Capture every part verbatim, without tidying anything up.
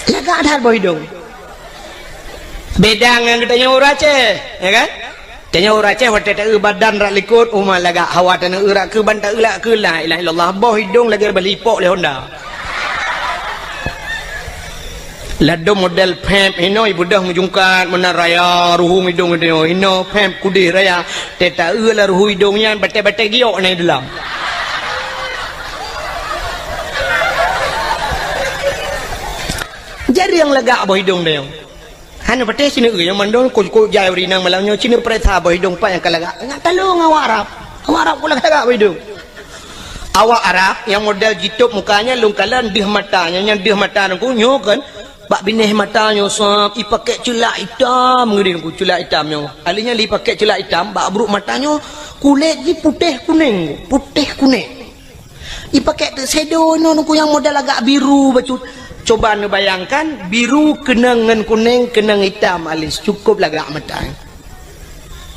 Lagak that boh idong. Beda ngon geutanyoe ureueng Aceh, ya kan? Tanyoe ureueng Aceh watèe taeu badan rot likot, uma lagak, hawa taneuk eu rot keuban taeu lagak keu la ilaha illallah. Boh idong lagèe bali ipok lé Honda. Ladôm model pèp hinoe ibeudôh meujungkat meunan raya ruhueng idong geutanyoe. Hinoe pèp kudeh raya. Teuta eu lam ruhueng idong nyan batèe-batèe giok na i dalam. Jarang lagak boh idong tanyoe. Hana patéh sineuk eu nyang mandum kok-kok jai ureueng inong malam nyoe sineuk peuriksa boh idong pat nyang ka lagak. Ngat talong awak Arab. Awak Arab kok lagak boh idong. Awak Arab nyang model jitôb muka nyan lôn kalon deuh mata nyan, nyang deuh mata nyan ku nyoe kan. Bak binéh mata nyoe sab, ipakèk ceulak itam ngeudin ku ceulak itam nyoe. Alèh nyan lé ipakèk ceulak itam, bak brôk mata nyoe kulét jih putéh kunéng, putéh kunéng. Ipakèk teuk shadow nyoe nungku nyang model agak biru bacut. Coba neubayangkan, biru keunong ngon kunéng, keunong itam alis, cukôp lagak mata.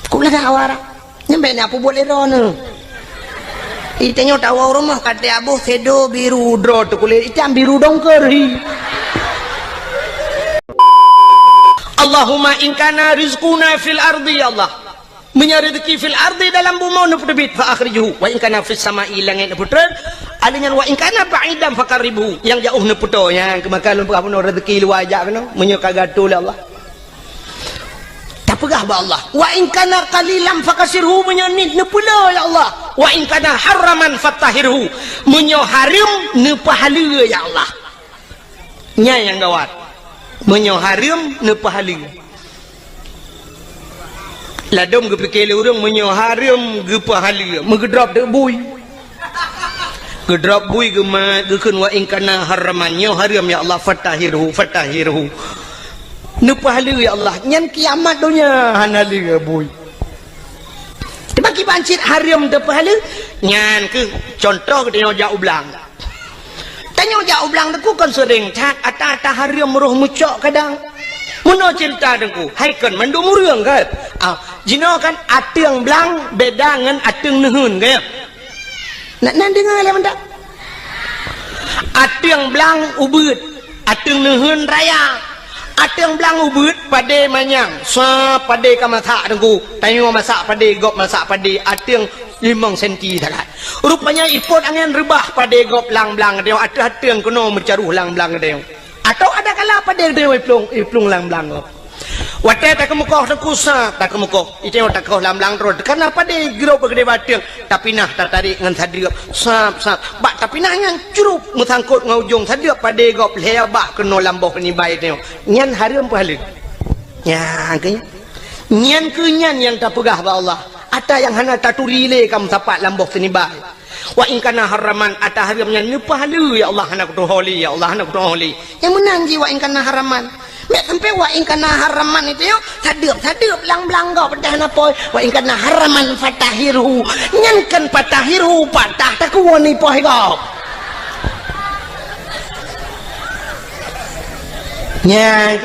Cukôp lagak awak Arab. Nyan bèk na peubuet lé droeneuh. Itanyoe tawoe rumoh ka teuaboh shadow biru droe teuh kulét itam biru dongker hi. Allahumma in kana rizquna fil ardi, ya Allah. Meunyoe rezeki fil ardi dalam bumoe neupeuteubiet fa akhrijhu, wa in kana fis sama'i langèt neupeutrön, alèh nyan wa in kana ba'idan faqarribhu, nyang jiôh neupeutoe, nyang keumakan lôn peugah bunoe rezeki luwa jak keunoe, meunyoe ka geuatô lé Allah. Tapeugah bak Allah, "Wa in kana qalilan fakasirhu," meunyoe nit neupeuleueh, ya Allah. "Wa in kana haraman fatahhirhu," meunyoe hareuem neupeuhaleue, ya Allah. Nyan nyang gawat. Meunyoe hareuem neupeuhaleue. Ladôm geupike lé ureueng meunyoe hareuem geupeuhaleue, meugeudrop teuk bui. Geudrop bui geumat, geukheun, "Wa in kana haraman," nyoe hareuem, ya Allah, "fatahhirhu, fatahhirhu." Neupeuhaleue, ya Allah, nyan kiamat donya hana lé bui. Teuma kiban cit hareuem teupeuhaleue, nyan keuh contoh geutanyoe jak u blang. Tanyoe jak u blang teungku kon seuring that, ata-ata hareuem roh meucok kadang. Meunoe ceurita teungku, hai kon mandum ureueng kan? Ah, jinoe kan ateueng blang beda ngon ateueng neuheun, kan? Nak nan deungoe lé mantap. Ateueng blang ubeuet, ateueng neuheun raya. Ateueng blang ubeuet padé manyang, sa padé ka masak teungku. Tanyoe masak padé, gob masak padé, ateueng limong senti sagai. Rupanya ipot angén reubah padé gob lam blang tanyoe, ateueh ateueng keunoe meucaroh lam blang tanyoe. Atawa ada kala padé tanyoe iplueng, iplueng lam blang gob. Watèe takeumeukoh teungku sa, takeumeukoh. Itanyoe takoh lam blang droe, karena padé grob beugedé bateueng, tapinah tatarek ngon sadeuep, sab, sab. Bak tapinah nyan crup meusangkot ngon ujong sadeuep padé gob lhèe bak keunoe lam boh sinibai tanyoe. Nyan hareuem peuhaleue. Nyan keuh nyan. Nyan keuh nyan nyang tapeugah bak Allah. Ata nyang hana taturi lé ka meusapat lam boh sinibai. Wa in kana haraman, ata hareuem nyan neupeuhaleue, ya Allah, hana kutuho lé, ya Allah, hana kutuho lé. Nyang meunan jih wa in kana haraman. Meusampé wa in kana haraman itu, ya, sadeuep-sadeuep blang-blang gob, padahai hana poh. Wa in kana haraman fatahhirhu. Nyan kan fatahhirhu, patah takue nipoh gob. Nyan.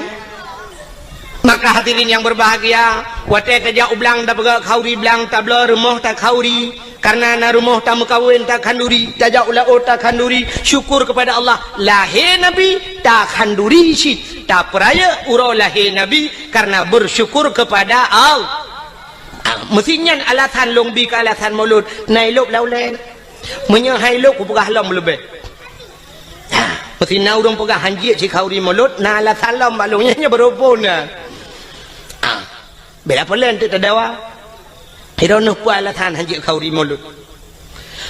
Maka hadirin yang berbahagia, watèe tajak u blang tapeugah khauri blang tabloe rumoh takhauri, karena na rumoh tameukawen takhanduri, tajak u laôt takhanduri, syukur kepada Allah, lahé Nabi takhanduri cit, tapeurayeuk uroe lahé Nabi karena bersyukur kepada Allah. Ah, meusi nyan alasan lôn bi keu alasan mulod, na ilôb lam ulèe. Meunyoe han ilôb kupeugah lom leubeh. Meusi na ureueng peugah han jeuet sikhauri mulod, na alasan lom bak lôn nyan, nyan beurubon na. Ah, beda peue lé teuk tadawa. Droeneuh peue alasan han jeuet khauri mulod?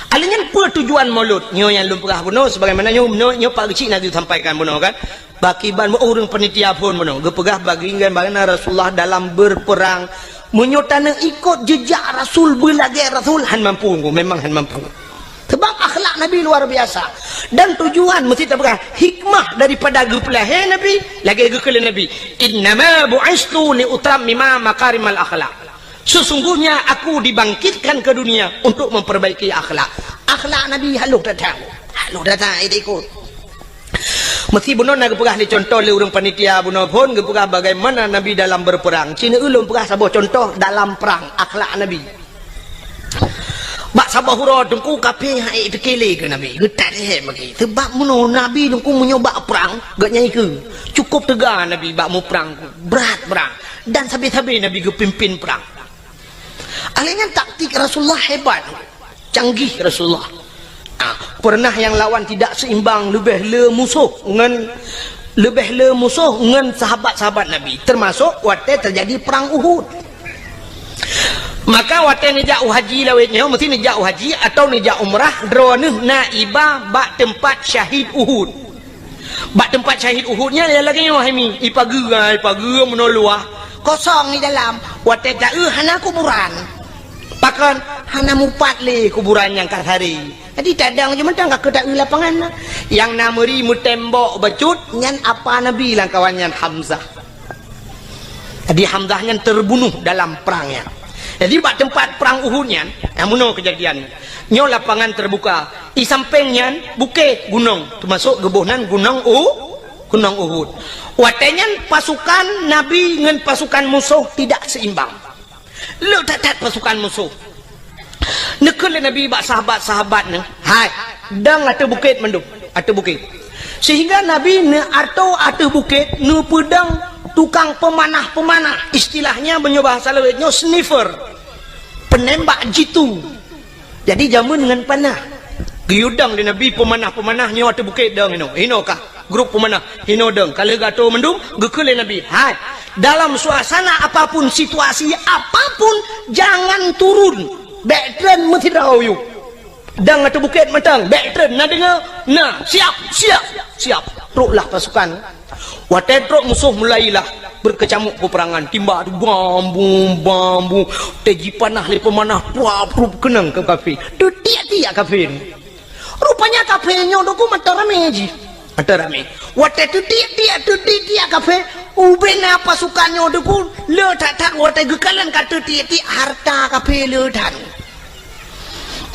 Alèh nyan peue tujuan mulod? Nyoe nyang lôn peugah bunoe, sebagaimana nyoe, nyoe, nyoe Pak Geuchik na geusampaikan bunoe kan. Bak kiban ureueng panitia phôn bunoe, geupeugah bagi ngon bagaimana Rasulullah dalam berperang. Meunyoe taneuk ikot jeujak Rasul, beulagèe Rasul, han mampu, memang han mampu. Sebab akhlak Nabi luar biasa. Dan tujuan meusti tapeugah hikmah daripada geupeulahé Nabi, lagèe geukheun lé Nabi, "Innama bu'istu li utammima makarimal akhlak." Sesungguhnya aku dibangkitkan ke dunia untuk memperbaiki akhlak. Akhlak Nabi halôh that-that. Halôh that-that, eh, ikot. Meusti bunoe na geupeugah lé contoh lé ureueng panitia bunoe phôn geupeugah bagaimana Nabi dalam berperang. Ci neulôn peugah saboh contoh dalam perang, akhlak Nabi. Bak Saboh uroe Teungku kafé han ék teukeulé keu Nabi. Geutat lé bagi. Sebab meunoe Nabi Teungku meunyoe bak prang, geuh nyan ikeu. Cukup teuga Nabi bak muprang, brat prang. Dan sabe-sabe Nabi geupimpin prang. Alèh nyan taktik Rasulullah hebat. Canggih Rasulullah. Ah, pernah nyang lawan tidak seimbang, leubeh le musoh ngon, leubeh le musoh ngon sahabat-sahabat Nabi, termasuk watèe teujadi perang Uhud. Maka watèe neujak u haji lawét nyoe, meusti neujak u haji atau neujak umrah, droeneuh na iba bak teumpat syahid Uhud. Bak teumpat syahid Uhud nyan lagèe nyoe hai Mi, ipageue, ipageue meunoe luwah. Kosong di dalam. Watèe taeu hana kuburan. Pakon? Hana mupat lé kuburan nyang ka saré. Jadi tadong jih mantong ka keu taeu lapangan na. Nyang na meuri meutembok bacut nyan apa Nabi lam kawan nyan Hamzah. Jadi Hamzah nyan terbunuh dalam perang nyan. Jadi bak teumpat perang Uhud nyan, nyang meunoe keujadian nyan. Nyoe lapangan terbuka. I sampéng nyan bukét gunong, teumasok geuboh nan gunong U, gunong Uhud. Watèe nyan pasukan Nabi ngon pasukan musoh tidak seimbang. Le that-that pasukan musoh. Neukheun lé Nabi bak sahabat-sahabat nyan, "Hai, dong ateueh bukét mandum, ateueh bukét." Sehingga Nabi neuatô ateueh bukét neupeudong tukang peumanah-peumanah, istilahnya meunyoe bahasa lawét nyoe sniper, penembak jitu. Jadi jameun ngon panah. Geuyue dong lé Nabi peumanah-peumanah nyoe ateueh bukét dong inoe. Inoe ka grup peumanah inoe dong. Ka lheueh geuatô mandum, geukheun lé Nabi, "Hai, dalam suasana apapun, situasi apapun, jangan turun. Bèk treun meusidroe yue. Dong ateueh bukét mantong, bèk treun. Na deungö? Na. Siap, siap, siap." Troklah pasukan. Watèe trok musoh mulailah beukeucamuk peuperangan. Timba tu bam bum, bam bum. Teujipanah lé peumanah, pruap prup keunong keu kafé. Teutiek-tiek kafé. Rupanya kafé nyoe Teungku mantong ramé jih. Mantong ramé. Watèe teutiek-tiek, teutiek-tiek kafé, ubé na pasukan nyoe Teungku, le that-that watèe geukalon ka teutiek-tiek harta kafé le that.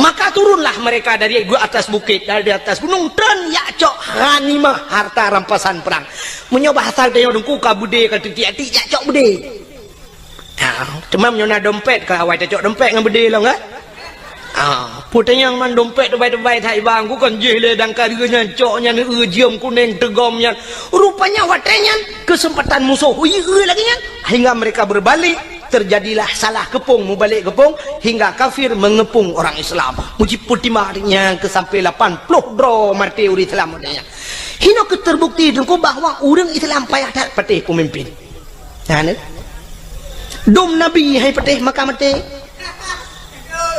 Maka turunlah mereka dari atas bukit, dari atas gunung, treun jak cok ghanimah, harta rampasan perang. Meunyoe bahasa tanyoe Teungku ka beudé ka teutiek-tiek, jak cok beudé. Ha, teuma meunyoe na dompet, ka awai tacok dompet ngon beudé lom, kan? Ha, peue tanyong man dompet teubai-teubai that iba Teungku, kon jih lé dang ka lheueh nyan, cok nyan, eu, jeuem kuneng teugom nyan. Rupanya watèe nyan keuseumpatan musoh, ui, eu lagèe nyan, hingga mereka berbalik, terjadilah salah keupông, mubalek keupông, hingga kafir mengeupông orang Islam. Meujipeutimbang nyan keu sampoe lapan ploh droe maté ureueng Islam watèe nyan. Hinoe keuh terbukti Teungku bahwa ureueng Islam payah that patéh peumimpin. Nah, ni. Dum Nabi hai patéh maka maté.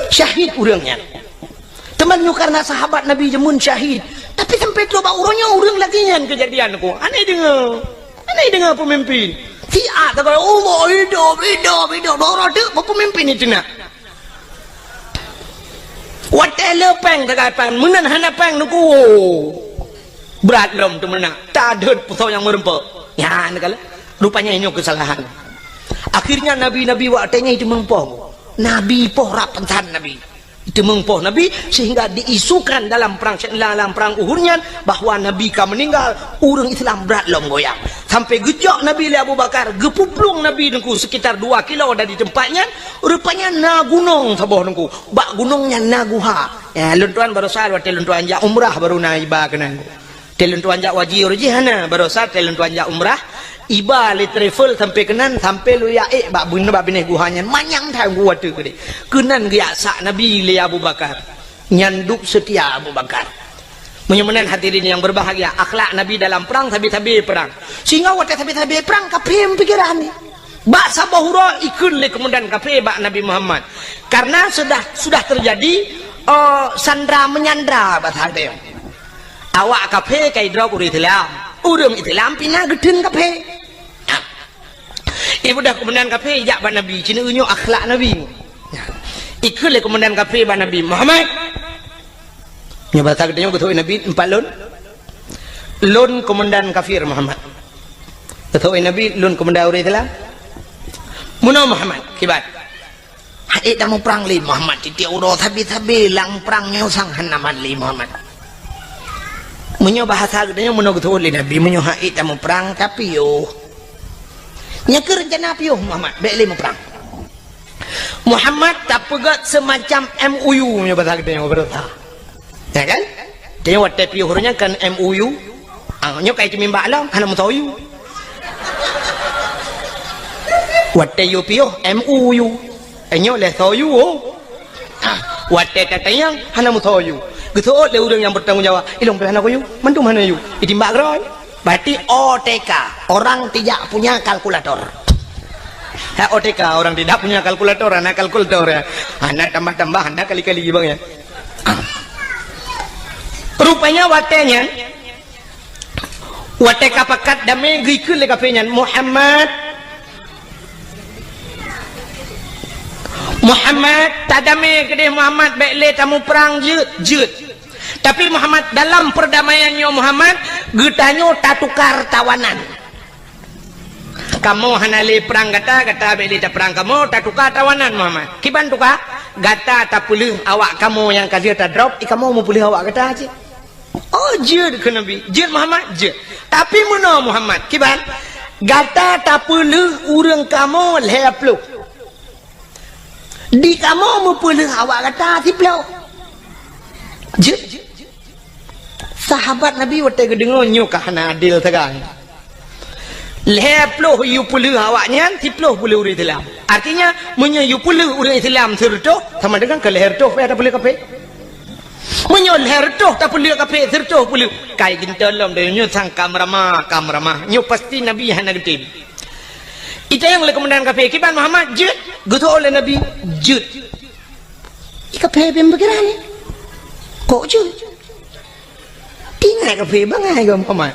Syahid ureueng nyan. Teuma nyoe karena sahabat Nabi jameun syahid. Tapi sampai trok bak uroe nyoe ureueng lagèe nyan keujadian Teungku. Aneh deungö. Aneh deungö peumimpin. Siat sagai, "Allah, hidup, hidup, hidup." Doro deuk peumimpin itu nak. Watèe le pèng sagai pèng, meunan hana pèng Teungku. Brat lom teumeunak. Tadeuet peusau nyang meureumpok. Nyan kala. Rupanya nyoe keusalahan. Akhirnya nabi-nabi watèe nyan iteumeung poh. Nabi poh rab peusan nabi. Iteumeung poh nabi sehingga diisukan dalam perang, dalam perang Uhud nyan bahwa nabi ka meuninggal, ureueng Islam brat lom goyang. Sampai geujok nabi lé Abu Bakar, geupuplueng nabi Teungku sekitar dua kilo dari tempat nyan, rupanya na gunong saboh Teungku. Bak gunong nyan na guha. Ya, lôn tuan barosa watèe lôn tuan jak umrah baru na iba keunan. Watèe lôn tuan jak haji, ureueng jih hana, barosa watèe lôn tuan jak umrah, iba lé travel sampai keunan, sampai lôn jak ék bak bun-, bak binéh guha nyan, manyang that Teungku watèe keudéh. Keunan geujak sak nabi lé Abu Bakar. Nyan duek seutia Abu Bakar. Meunyoe meunan hadirin yang berbahagia, akhlak Nabi dalam perang sabe-sabe perang. Sehingga watèe sabe-sabe perang, kafé meupikiran ni. Bak saboh uroe ikheun lé keumandan kafé bak Nabi Muhammad. Karena sudah, sudah terjadi, eh, sandra menyandra bahasa tanyoe. Awak kafé ka idrob ureueng Islam. Ureueng Islam pih na geutheun kafé. Ibudah keumandan kafé ijak bak Nabi, ci nyoe akhlak Nabi. Ikheun lé keumandan kafé bak Nabi, "Muhammad." Nyoe bahasa geutanyoe geutôk Nabi, "Empat lôn." "Lôn keumandan kafir, Muhammad." Geutôk Nabi, "Lôn keumandan ureueng Islam." "Meunoe Muhammad, kiban." "Han ék tamuprang lé Muhammad, tiep-tiep uroe sabe-sabe lam prang nyoe sang hana mat lé Muhammad." Meunyoe bahasa geutanyoe meunoe geutôk lé Nabi, "Meunyoe han ék tamuprang, tapiôh." "Nyan keuh reuncana piôh Muhammad, bèk lé muprang." Muhammad tapeugét seumacam M O U nyoe basa geutanyoe beurasa. Ya kan? Tanyoe watée piôh ureuëng nyan kan M O U. Ah, nyoe kai teumimbak lom, hana meusoe U. Watée yue piôh M O U. Eh, nyoe lé soe U. Ah, watée tatanyong, hana meusoe U. Geuseuôt lé ureuëng nyang beutanggung jawab. Ilong pih hana U. Mandum hana U. Itimbak keudroe. Berarti O T K, orang tidak punya kalkulator. Ha, O T K, orang tidak punya kalkulator, hana kalkulator, ya. Hana tambah-tambah, hana kali-kali, bang, ya. Rupanya watée nyan, watée ka pakat damé geukheun lé kafé nyan, "Muhammad, Muhammad, tadamé keudeh Muhammad, bék lé tamuprang jeuet, jeuet." Tapi Muhammad, dalam perdamaian nyoe Muhammad, geutanyoe tatukar tawanan. Kamoe hana lé prang gata, gata bék lé taprang kamoe, tatukar tawanan Muhammad. Kiban tuka, gata tapeuleueh awak kamoe nyang ka jeuet tadrop, i kamoe meupeuleueh awak gata cit. Oh, jeuet keu Nabi. Jeuet Muhammad, jeuet. Tapi meunoe Muhammad, kiban, gata tapeuleueh ureuëng kamoe lhée ploh. Di kamoe meupeuleueh awak gata siploh. Jeuet. Sahabat Nabi watée geudeungoe nyoe ka hana adil sagai. Lhée ploh yue peuleueh awak nyan, siploh peuleueh ureuëng Islam. Artinya, meunyoe yue peuleueh ureuëng Islam sireutôh, sama dengan keu lhée reutôh pih tapeuleueh kafé. Meunyoe lhée reutôh tapeuleueh kafé, sireutôh peuleueh, kai geuntôi lom deh nyoe sang ka meuramah, ka meuramah. Nyoe pasti Nabi hana geutem. Itanyong lé keumandan kafé, "Kiban Muhammad jeuet?" Geuseuôt lé Nabi, "Jeuet." I kafé beupikiran, "Kok jeuet?" Tinggai kafé bangai keu Muhammad.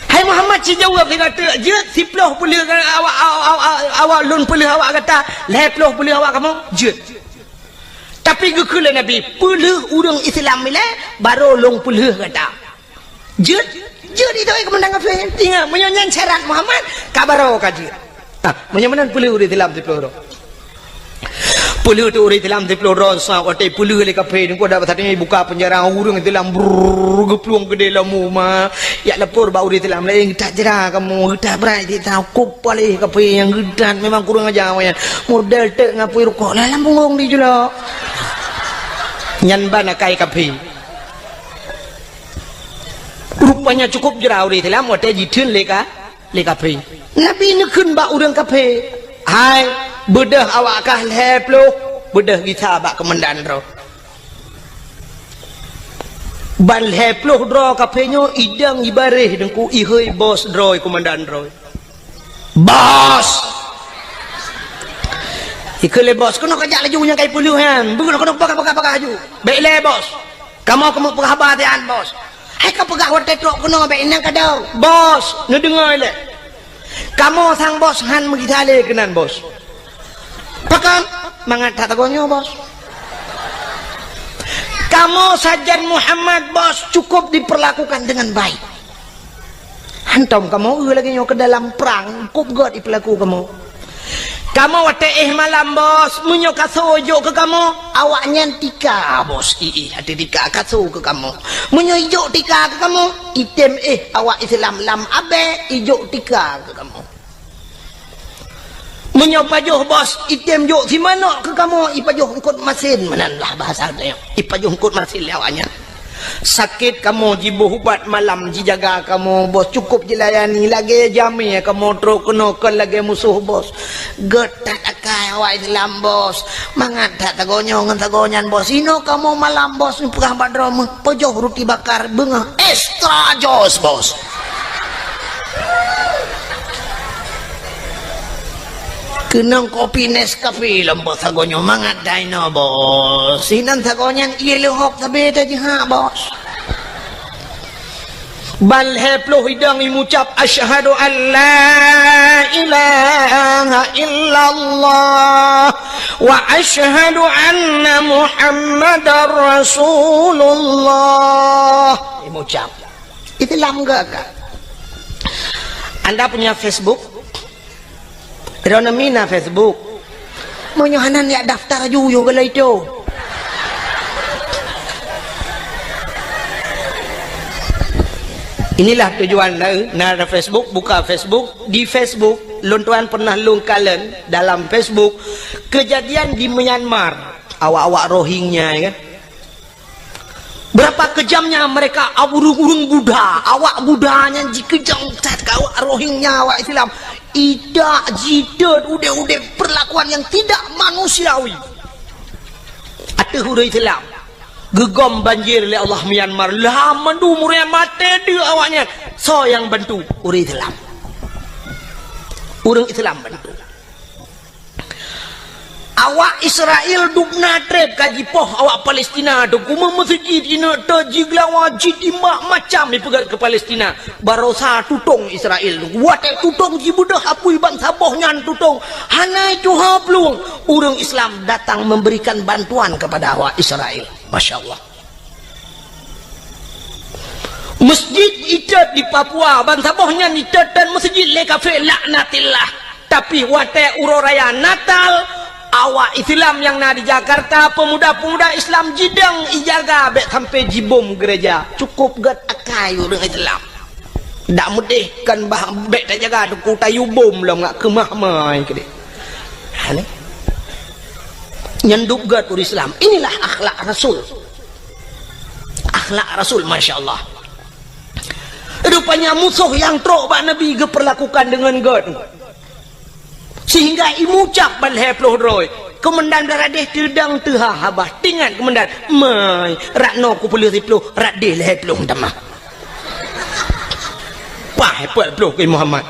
"Hai Muhammad, sijaweueb sigoe teuk, jeuet siploh peuleueh awak, awak, awak, awak lôn peuleueh awak gata, lhée ploh peuleueh awak kamoe, jeuet." Tapi geukheun lé Nabi, "Peuleueh ureuëng Islam ilée, barô lôn peuleueh gata." Jeuet, jeuet itu keumandan kafé. Ingat, meunyoe nyan syarat Muhammad, ka barô ka jeuet. Ah, meunyoe meunan peuleueh ureuëng Islam siploh droe. Peuleueh tu ureuëng Islam siploh droe, sa watée peuleueh lé kafé, nyoe dak satéh buka penjara ureuëng Islam brrr, geuplueng keudeh lam uma. Jak lapor bak ureuëng Islam laén, "Geutat jera kamoe, geutat brat, geutat kup paléh kafé nyang geutat memang kurang aja awaknyan. Model teuk ngapui rukok lam punggong di julok." Nyan ban akai kafé. Rupanya cukup jera ureuëng Islam watée jitheun lé ka, lé kafé. Nabi neukheun bak ureuëng kafé, "Hai, beudôh awak kah lhée ploh, beudôh gisa bak keumandan droe." Ban lhée ploh droe kafé nyoe idong ibaréh deungku ihôi bos droe keumandan droe. "Bos!" Ikheun lé bos, "Keunoe kajak laju nyang kai peuleueh nyan. Beugoe keunoe peugah-peugah-peugah laju. Bék lé bos. Kamoe keumeung peugah haba siat bos." Hai ka peugah watée trok keunoe bék inong kadau. "Bos, neudeungoe lé. Kamoe sang bos han meugisa lé keunan bos." "Pakon?" "Mangat that tagoe nyoe bos." "Kamoe sajan Muhammad bos cukup diperlakukan dengan baik. Hantom kamoe eu lagée nyoe keu dalam prang, kup gét ipeulaku kamoe. Kamoe watée éh malam bos, meunyoe kaso jok keu kamoe, awaknyan tika bos, iéh até tika kaso keu kamoe. Meunyoe ijok tika keu kamoe, item éh awak Islam lam abée ijok tika keu kamoe. Meunyoe pajoh bos, item jok simanok keu kamoe, ipajoh eungkot masin, meunan lah bahasa tanyoe. Ipajoh eungkot masin lé awaknyan. Sakét kamoe jiboh ubat malam jijaga kamoe bos, cukup jilayani lagée jamé kamoe trok keunoe kon lagée musoh bos. Gét that akai awak Islam bos. Mangat that tagoe nyoe ngon tagoe nyan bos. Inoe kamoe malam bos, neupeugah bak droe meuh, pajoh ruti bakar beungoh extra jos bos." Keunong kopi Nescafe lom bos sagoe nyoe mangat dainoe bos. Sinan sagoe nyan ié leuhok sabe tajihak bos. Ban lhée ploh idong imucab, "Asyhadu an la ilaha illallah wa asyhadu anna Muhammadar Rasulullah." Imucab. Islam gagah. Anda punya Facebook? Droeneuh mina Facebook. Meunyoe hana, jak daftar aju yoh galai tu. Inilah tujuan na, na ada Facebook, buka Facebook. Di Facebook, lôn tuan pernah lôn kalon dalam Facebook, kejadian di Myanmar, awak-awak Rohingya, ya kan? Berapa kejamnya mereka, ureuëng-ureuëng Buddha, awak Buddha nyan jikeujam that keu awak Rohingya, awak Islam. Idak jitot udeb-udeb perlakuan yang tidak manusiawi ateueh ureuëng Islam. Geugom banjir lé Allah Myanmar, lah mandum ureuëng maté deuk awak nyan. Soe nyang bantu? Ureuëng Islam. Ureuëng Islam bantu. Awak Israel dubna treb ka jipoh awak Palestina tu, kume meuseujid ineuk teuh jigeulawa jitimbak macam ipeugét keu Palestina. Barosa tutong Israel tu. Watée tutong jibeudôh apui bansaboh nyan tutong, hana tuha plueng. Ureuëng Islam datang memberikan bantuan kepada awak Israel. Masya Allah. Masjid itot di Papua, bansaboh nyan itot dan masjid lé kafé laknatillah. Tapi watée uroe raya Natal, awak Islam nyang na di Jakarta, pemuda-pemuda Islam jidong ijaga bék sampai jibom gereja. Cukup gét akai ureuëng Islam. Dak meudeh kan bah bék tajaga teungku tayue bom lom ngak keumah mai keudeh. Ha ni. Nyan dub gét ureuëng Islam. Inilah akhlak Rasul. Akhlak Rasul, masya Allah. Rupanya musoh nyang trok bak Nabi geupeurlakukan deungon gét. Sehingga imucab ban lhée ploh droe. Keumandan Blaradeh teudong teuha haba. Tingat keumandan, "Mai, rot noe kupeuleueh siploh, rot deh lhée ploh tamah." Pah, peuet ploh keu Muhammad.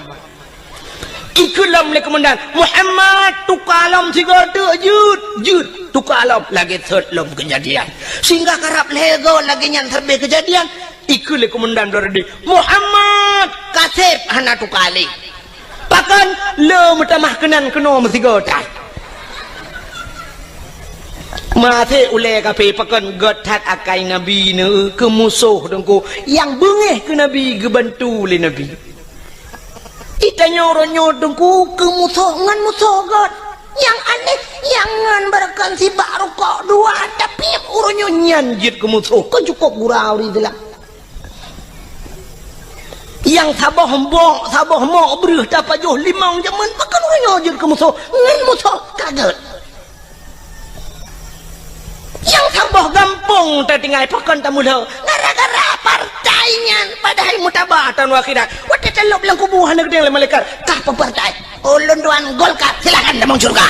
Ikheun lom lé keumandan, "Muhammad, tuka lom sigoe teuk jeuet, jeuet, tuka lom." Lagée sot lom keujadian. Sehingga karab lhée goe lagée nyan sabe keujadian, ikheun lé keumandan Blaradeh, "Muhammad, kaseb hana tuka lé." Pakon? Le meutamah keunan keunoe meusigoe that. Maté ulée kafé pakon gét that akai Nabi neu keu musoh teungku nyang beungéh keu Nabi geubantu lé Nabi. Itanyoe uroe nyoe teungku keu musoh ngon musoh gét. Nyang aneh, nyang ngon beureukan sibak rukok dua, tapi uroe nyoe nyan jeuet keu musoh, kon cukop gura ureuëng Islam. Nyang saboh mbok, saboh mok breueh tapajoh limong jameun, pakon uroe nyoe jeuet keu musoh, ngon musoh ka gét. Nyang saboh gampông tatinggai pakon tamulo, gara-gara partai nyan, padahai meutabah taun akhirat. Watée talop lam kubu hana geuteueng lé malaikat, "Kah peue partai?" "Ulôn tuan Golkar." "Silakan tamong syeuruga."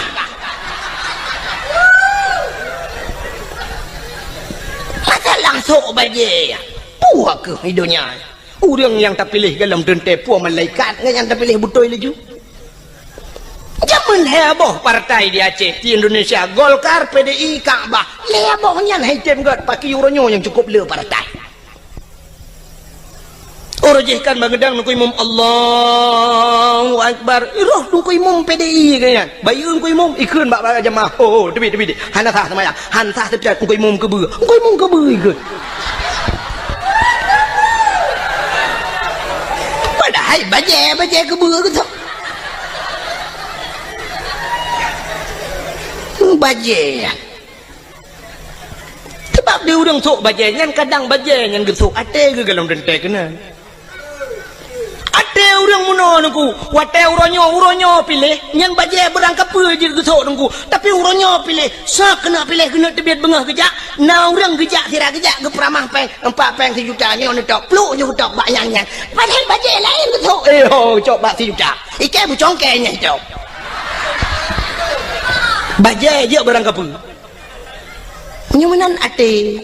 Masalah sok bajée. Puah keuh i donya. Ureuëng nyang tapiléh golom teuntée puih malaikat ngon nyang tapiléh beutôi laju. Jameun lhée boh partai di Aceh, di Indonesia, Golkar, P D I, Kakbah. Lhée boh nyan hai tem gét, pakri uroe nyoe nyang cukop le partai. Uroe jih kan bangeudang nungku imum, "Allahu Akbar." Roh nungku imum P D I keu nyan. Bayeue nungku imum, ikheun bak para jamaah, "Oh, oh, teubiet, teubiet. Hana sah seumayang. Han sah teubiet nungku imum keubeue." Nungku imum keubeue ikheun. Padahai bajée, bajée keubeue geutok. Bajée. Sebab di ureuëng sok bajée nyan, kadang bajée nyan geusok até geuh golom teuntée keunan. Até ureuëng meunoe nungku, watée uroe nyoe, uroe nyoe piléh, nyan bajée beurangkapeue jeuet geusok nungku. Tapi uroe nyoe piléh, soe keuneuk piléh keuneuk teubiet beungoh geujak, na ureuëng geujak sira geujak geupeuramah péng, empat péng sijuta nyoe neutok, pluek nyoe geutok bak nyang nyan. Padahai bajée laén geusok, eh ho, cok bak sijuta. Iké bucongkée nyan cok. Bajée jeuet beurangkapeue. Nyoe meunan até.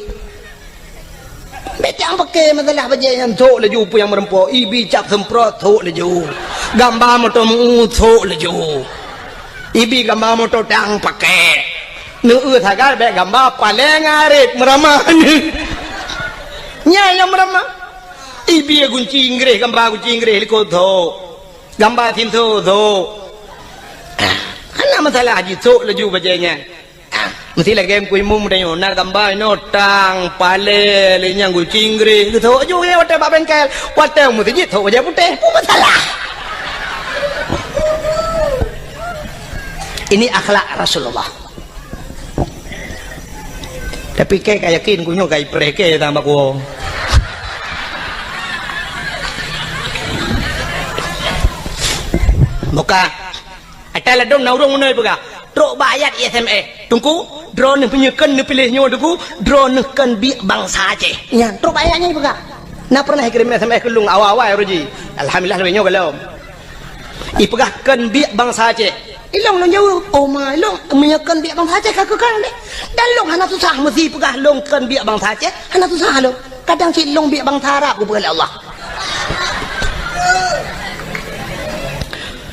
Bék tang peuke masalah bajée nyan, sok laju peue nyang meureumpok, ibi cap seumprot, sok laju. Gamba moto meu, sok laju. Ibi gamba moto tang pake. Neueu sagai bék gamba paleng arit meuramah. Nyan nyang meuramah. Ibi gunci Inggréh, gamba gunci Inggréh likot, sok. Gamba sinso, sok. Ah, hana masalah jih, sok laju bajée nyan. Ah, meusti lagée Teungku Imum tanyoe, na gamba inoe tang, palée, lé nyang gunci Inggréh, geusok ju watée bak bengkel, watée meuseujid sok bajée putéh, peue masalah? Ini akhlak Rasulullah. Tapi kée ka yakin, ku nyoe ka ipreh kée sama ku. Buka. Ata ladom na ureuëng meunai peugah, trok bak ayat S M S. Teungku, droeneuh meunyoe kheun neupiléh nyoe Teungku, droeneuh kheun biek bansa Aceh. Nyan, trok bak ayat nyan peugah. Na pernah kirim S M S keu lôn awai-awai roji. Alhamdulillah lagée nyoe galom. Ipeugah kheun biek bansa Aceh. Ilong lôn jaweueb, "Oh ma, ilong meunyoe kheun biek bansa Aceh ka keukan deh." Dan lôn hana susah meusi peugah lôn kheun biek bansa Aceh, hana susah lôn. Kadang cit lôn biek bansa Arab kupeugah lé Allah.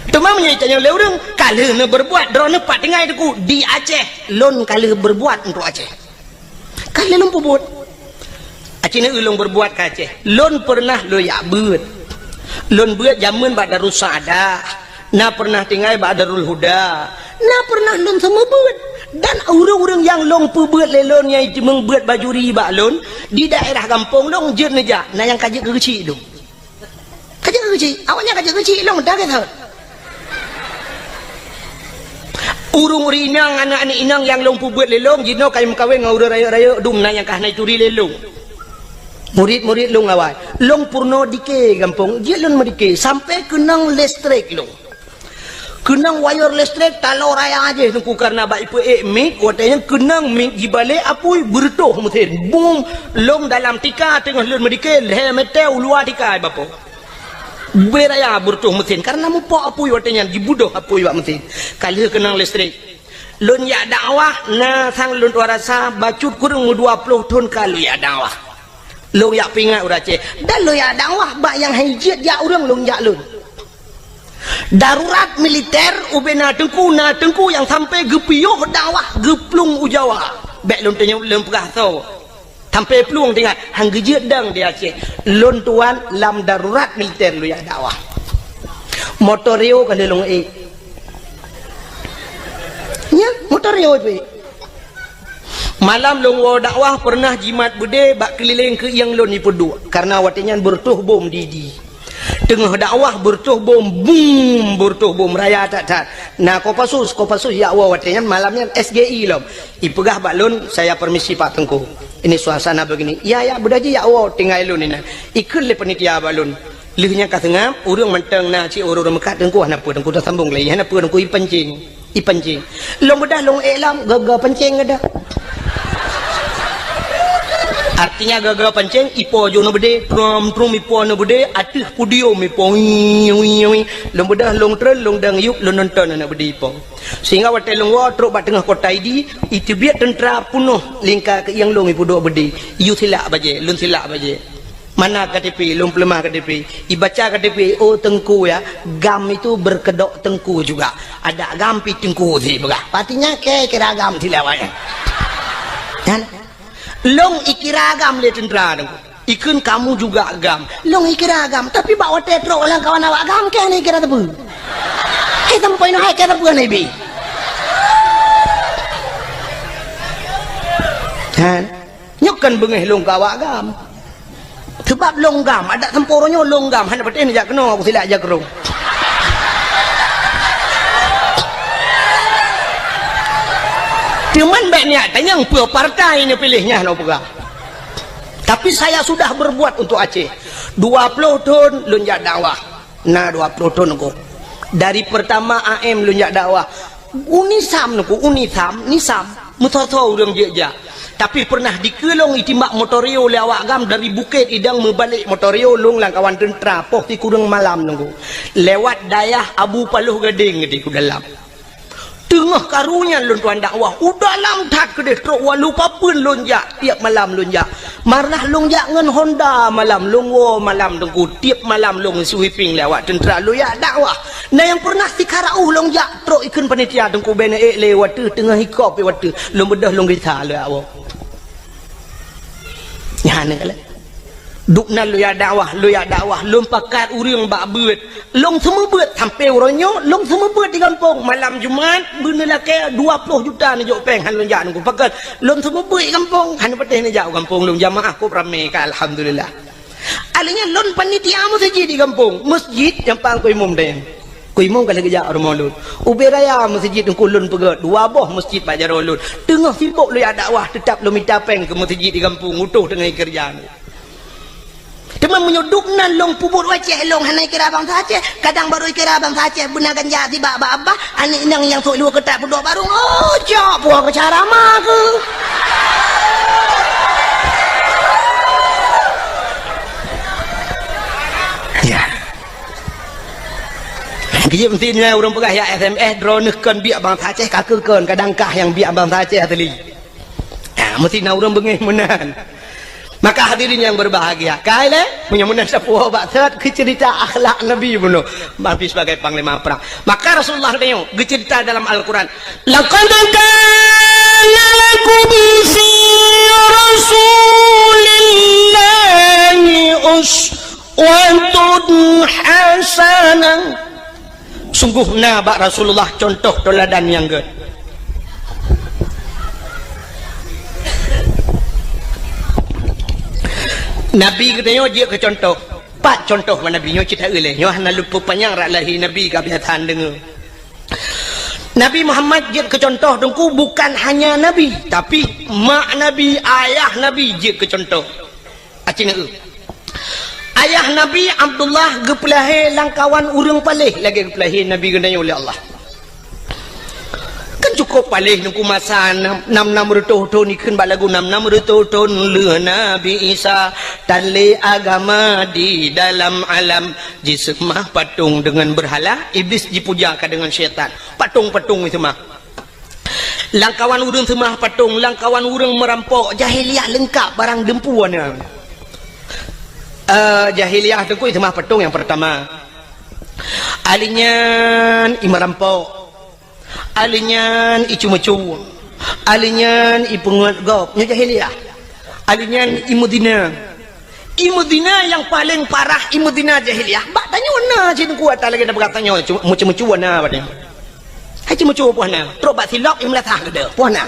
Teuma meunyoe itanyong lé ureuëng, ka lheueh neubeurbuat droeneuh pat tinggai Teungku di Aceh, lôn ka lheueh beurbuat untuk Aceh. Ka lheueh lôn peubuet. Aci neu lôn beurbuat ka Aceh. Lôn peureunah lôn jak beuet. Lôn beuet jameun bak Darussaada. Na peureunah tinggai bak Darul Huda. Na peureunah lôn seumeubeuet. Dan ureuëng-ureuëng nyang lôn peubeuet lé lôn nyang jiteumeung beuet bajuri bak lôn di daerah gampông lôn jeuet neujak, na nyang ka jeuet keu geuchik lôn. Ka jeuet keu geuchik, awaknyan ka jeuet keu geuchik lôn, dah gét that. Ureuëng-ureuëng inong, aneuk-aneuk inong nyang lôn peubeuet lé lôn, jinoe ka meukawen ngon ureuëng rayeuk-rayeuk dum na nyang ka hana jituri lé lôn. Murit-murit lôn awai, lôn peurunoe dike gampông, jeuet lôn meudike sampai keunong listrik lôn. Keunong wayeur listrik taloe raya jih Teungku, kareuna bak ipeuék mik, watée nyan keunong mik jibalek apui beureutoh meusen. Bum! Lôn dalam tika teungoh lôn meudike, lhée meter u luwa tika bapo. Beu raya beureutoh meusen, kareuna mupok apui watée nyan, jibudoh apui bak meusen. Ka lheueh keunong listrik. Lôn jak dakwah, na sang lôn tuan rasa bacut kureueng dua ploh thon ka lôn jak dakwah. Lôn jak peuingat ureuëng Aceh. Dan lôn jak dakwah bak nyang hai jeuet jak ureuëng lôn jak lôn. Darurat militer ubena teungku, na teungku nyang sampai geupiôh dakwah geuplueng u Jawa. Bék lôn tanyong lôn peugah soe. Sampai plueng teuingat, han geujeuet dang di Aceh. Lôn tuan lam darurat militer lôn jak dakwah. Motorio ka lheueh lôn ék. Nyan, motorio ipeuék. Malam lôn woe dakwah peureunah jimat beudé bak keulileng keuieng lôn ipeuduek, kareuna watée nyan beureutoh bom di, di teungoh dakwah beureutoh bom, bum, beureutoh bom raya that-that. Na Kopassus, Kopassus jak woe watée nyan, malam nyan S G I lom. Ipeugah bak lôn, "Saya permisi Pak Teungku. Ini suasana begini." "Ya, ya, beudôh jih jak woe tinggai lôn inan." Ikheun lé panitia bak lôn. Lheueh nyan ka seungab, ureuëng mantong na cit ureuëng meukat, "Teungku hana peue, Teungku tasambong lé, hana peue Teungku ipancing." Ipancing. Lôn beudôh lôn ék lom, gaga pancing geudah. Artinya gaga pancing, ipo jôh na beudé, trom-trom ipo na beudé, ateueh podium ipo, wii, wii, wii. Lôn beudôh lôn treun, lôn dang yup, lôn nonton aneuk beudé ipo. Sehingga watée lôn woe trok bak teungoh kota Idi, iteubiet teuntra peunoh lingka keuieng lôn ipeuduek beudé. Iyue silak bajée, lôn silak bajée. "Mana K T P?" Lôn peuleumah K T P. Ibaca K T P, "Oh Teungku ya, GAM itu berkedok teungku juga. Ada GAM pi teungku," si peugah. Artinya kira GAM silak awaknyan. Kan? Lôn ikira GAM lé teuntra teungku. Ikheun, "Kamu juga GAM." Lôn ikira GAM, tapi bak watée trok lam kawan awak GAM, keu hana ikira teupeu. Hai sampoe nyoe hai keu teupeu hana ibi. Kan? Nyoe kan beungéh lôn keu awak GAM. Sebab lôn GAM, adat sampoe uroe nyoe lôn GAM, hana patéh neujak keunoe, aku silak jak keudroe. Teuma bék neujak tanyong peue partai neupiléh nyan lôn peugah. Tapi saya sudah berbuat untuk Aceh. Dua ploh thon lôn jak dakwah. Na dua ploh thon teungku. Dari pertama A M lôn jak dakwah. UNISAM teungku, UNISAM, NISAM. Meusoe-soe ureuëng jeuet jak. Tapi pernah dikeue lôn itimbak motorio lé awak GAM dari Bukét Idong meubalek motorio lôn lam kawan teuntra poh sikureueng malam teungku. Lewat dayah Abu Paloh Gadeng di ku dalam. Teungoh karu nyan lôn tuan dakwah, u dalam that keudeh trok walu papeuen lôn jak, tiep malam lôn jak. Marnah lôn jak ngon Honda malam, lôn woe malam teungku, tiep malam lôn sweeping lé awak teuntra lôn jak dakwah. Na nyang pernah sikara uh lôn jak trok ikheun panitia teungku, bèk neuék lé watèe teungoh ikop watèe lôn beudôh lôn gisa lé awak. Nyan keuh lé. Duek nan lôn jak dakwah, lôn jak dakwah, lôn pakat ureueng bak beuet. Lôn seumeubeuet sampoe uroe nyoe, lôn seumeubeuet di gampông. Malam Jumat, beuneulakèe dua ploh juta neujok péng, han lôn jak nunggu pakat. Lôn seumeubeuet di gampông, han patéh neujak u gampông lôn, jamaah kôp ramé ka, alhamdulillah. Akhirnya lôn panitia meuseujid di gampông, meuseujid nyang pang keu imum deh. Keu imum ka lheueh geujak rumoh lôn. Ubé raya meuseujid teungku lôn peugöt, dua boh meuseujid bak jaroe lôn. Teungoh sibok lôn jak dakwah, teutap lôn mita péng keu meuseujid di gampông, utoh teungoh keureuja. Teuma meunyoe dum nan lôn peubuet u Aceh, lôn hana kira bansa Aceh, kadang barô kira bansa Aceh beuna ganja sibak bak abah, aneuk inong nyang sôk luweue keutat peuduek barô, oh, cok puwoe keu cara ma keuh. Ya. Keujieb meusti nyan ureuëng peugah, "Ya S M S, droeneuh kon biek bansa Aceh, ka keuh kon, kadang kah nyang biek bansa Aceh asli." Ha, meusti na ureuëng beungéh meunan. Maka hadirin yang berbahagia, kai lé, meunyoe meunan sapeue bak seuhat keu cerita akhlak Nabi bunoe, Nabi sebagai panglima perang. Maka Rasulullah teuh geucerita dalam Al-Quran, "Laqad kana lakum fi Rasulillahi uswatun hasanah." Sungguh na bak Rasulullah contoh teuladan nyang gét. Nabi geutanyoe jeuet keu contoh. Pat contoh bak Nabi nyoe cit taeu lé. Nyoe hana lôn peupanyang rot lahé Nabi ka biasa deungoe. Nabi Muhammad jeuet keu contoh teungku bukan hanya Nabi, tapi mak Nabi, ayah Nabi jeuet keu contoh. Aci neu. Ayah Nabi Abdullah geupeulahé lam kawan ureuëng paléh lagée geupeulahé Nabi geutanyoe lé Allah. Kan cukup paléh teungku masa nam, nam, nam reutôh thon, ikheun bak lagu nam, nam reutôh thon lheueh Nabi Isa, tan lé agama di dalam alam, jiseumah patong deungon beurhala, Iblih jipuja ka deungon syaitan. Patong-patong jiseumah. Lam kawan ureuëng seumah patong, lam kawan ureuëng meurampok, jahiliyah leungkap barang dumpeue na. Eh, jahiliyah teungku seumah patong nyang peurtama. Ahli nyan i meurampok. Ahli nyan i ceumeucue. Ahli nyan i peungeut gob. Nyoe jahiliyah. Ahli nyan i meuzina. I meuzina nyang paleng parah, i meuzina jahiliyah. Bak tanyoe na cit teungku ata lagée na peugah tanyoe, cu-, meucue-meucue na bak tanyoe. Hai ceumeucue puih na, trok bak silop i meulasah keudeh, puih na.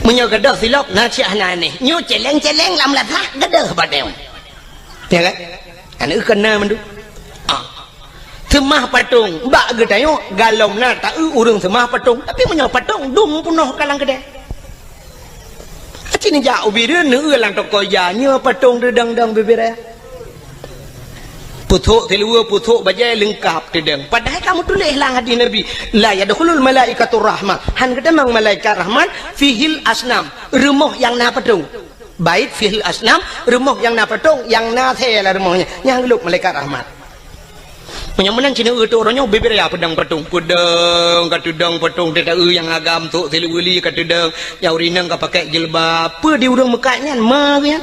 Meunyoe keudeh silop na cit hana anéh. Nyoe celeng-celeng lam meulasah keudeh bak tanyoe. Ya kan? Aneuk keu na mandum. Ah. Seumah patong, bak geutanyoe galom na taeu ureuëng seumah patong. Tapi meunyoe patong dum peunoh ka lam keudeh. Aci neujak ubit neueu lam toko ija, nyoe patong teudong-dong bibir raya. Pusok siluweue, pusok bajée leungkap teudong. Padahai ka meutuléh lam hadis Nabi, "La yadkhulul malaikatur rahmah." Han geutamong malaikat rahmat, fihil asnam, rumoh nyang na patong. Bait fihil asnam, rumoh nyang na patong, nyang na asée lam rumoh nyan, nyang geulop malaikat rahmat. Meunyoe meunan cit neueu teuh uroe nyoe bibir raya peudong patong. Peudong ka teudong patong, teuh taeu nyang agam sôk siluweue li ka teudong, nyang ureuëng inong ka pakai jilbab. Peue di ureuëng meukat nyan, ma geuh nyan?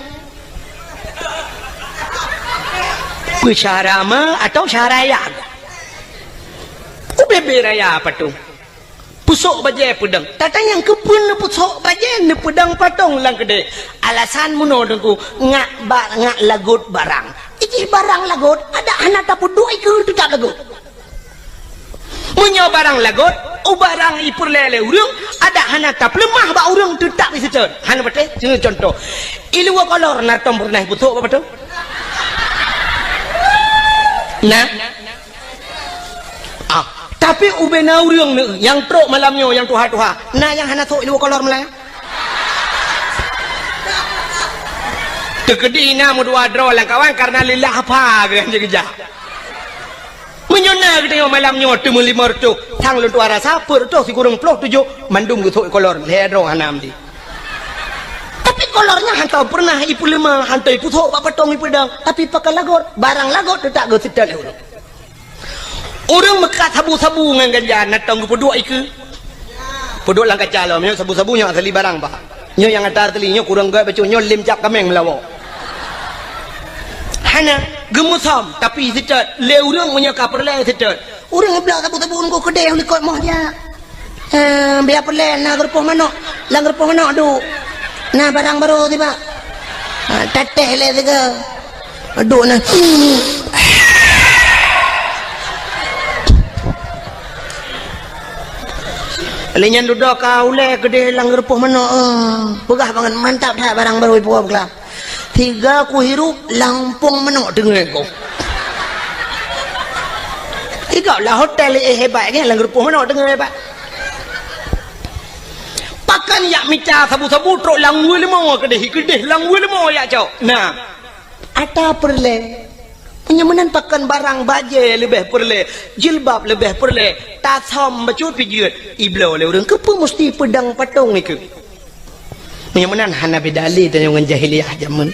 Peue syara ma atau syara ya? Ubé-bé raya patong. Pusok bajée peudong. Tata nyang keupeue neupusok bajée neupeudong patong lam keudeh. Alasan meunoe teungku, ngak ba-, ngak lagot barang. Ijih barang lagot, adak hana tapeuduek ikeue teutap lagot. Meunyoe barang lagot, u barang ipeureulée lé ureuëng, adak hana tapeuleumah bak ureuëng teutap iseutôt. Hana patéh, contoh. Iluwa kolor na tom peureunah ipusok bak patong? Nah. Ah, tapi ubé na ureuëng neu nyang trok malam nyoe nyang tuha-tuha, na nyang hana sôk iluwa kolor meulai. Teukeudi na meudua droe lam kawan karena lillah apa geuh nyang geujak. Meunyoe na geutanyoe malam nyoe teumeulimong reutôh, sang lôn tuha rasa peuet reutôh sikureueng ploh tujoh mandum geusôk kolor, lhée droe hana meusti. Tapi kolor nyan hana peureunah ipeuleumah, hana ipusok bak patong ipeudong, tapi pakai lagot, barang lagot teutap geuseutôt lé ureuëng. Ureuëng meukat sabu-sabu ngon ganja na tom geupeuduek ikeue. Peuduek lam kaca lom, nyoe sabu-sabu nyoe asli barang bah. Nyoe nyang ata asli, nyoe kureueng gét bacut, nyoe lem cap kaméng meulawa. Hana, geumeusom, tapi seutôt, lé ureuëng meunyoe ka peureulée seutôt. Ureuëng iblak sabu-sabu ngon keudeh likot moh jak. Eh, biar peureulée na geurupoh manok, lam geurupoh manok duek. Na barang barô tibak. Ha, tatéh lé siga. Duek na. Lé nyan dudoe ka ulée keudeh lam geurupoh manok, eh. Peugah bangat mantap that barang barô ipuwoe beuklaih. Siga kuhirup lampong manok teungoh ku. Siga lah hotel eh hebat kan, lam geurupoh manok teungoh hebat. Pakan yak mita sabu-sabu trok lam weuleumô keudeh, keudeh lam weuleumô yak cok. Nah. Ata peureulée. Meunyoe meunan pakon barang bajée leubeh peureulée, jilbab leubeh peureulée, tasam bacut pijeut, ibloe lé ureuëng. Keupeue musti peudong patong ikeu? Meunyoe meunan hana beda lé tanyoe ngon jahiliyah jameun.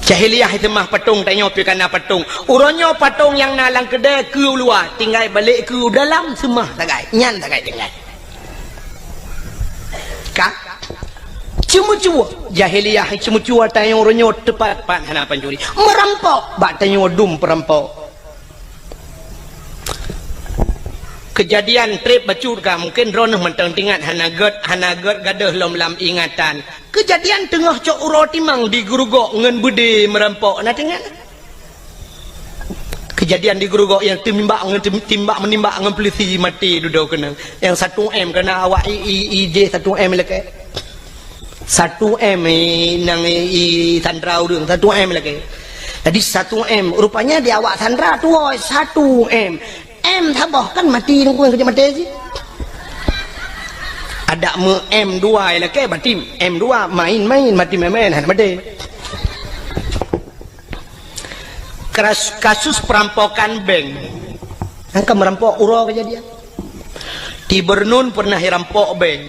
Jahiliyah seumah patong, tanyoe pih kana patong. Uroe nyoe patong nyang na lam keudée keu luwa, tinggai balek keu dalam seumah sagai. Nyan sagai tinggai. Ka? Ceumeucue. Jahiliyah ceumeucue tanyoe uroe nyoe teupat-pat hana pancuri. Meurampok bak tanyoe dum peurampok. Keujadian treb bacut ka, mungken droeneuh mantong teuingat, hana gét, hana gét gadôh lom lam ingatan. Keujadian teungoh cok uroe timang di Geurugok ngon beudé meurampok, na teuingat? Keujadian di Geurugok nyang teumimbak ngon tem-, timbak meunimbak ngon peulisi maté dudoe keunan. Nyang satu M keunan awak i, i, i jih satu M lakée. Satu M, eh, nang, eh, i sandra ureuëng, satu M lakée. Jadi satu M, rupanya di awak sandra tuwoe satu M. M saboh kan mati nunggu nyang keuneuk maté sih. Adak meu M dua lakée, berarti M dua main-main, mati main-main, hana maté. Kras-, kasus perampokan bank. Nyang ka meurampok uroe keujadian. Di Bernun pernah irampok bank.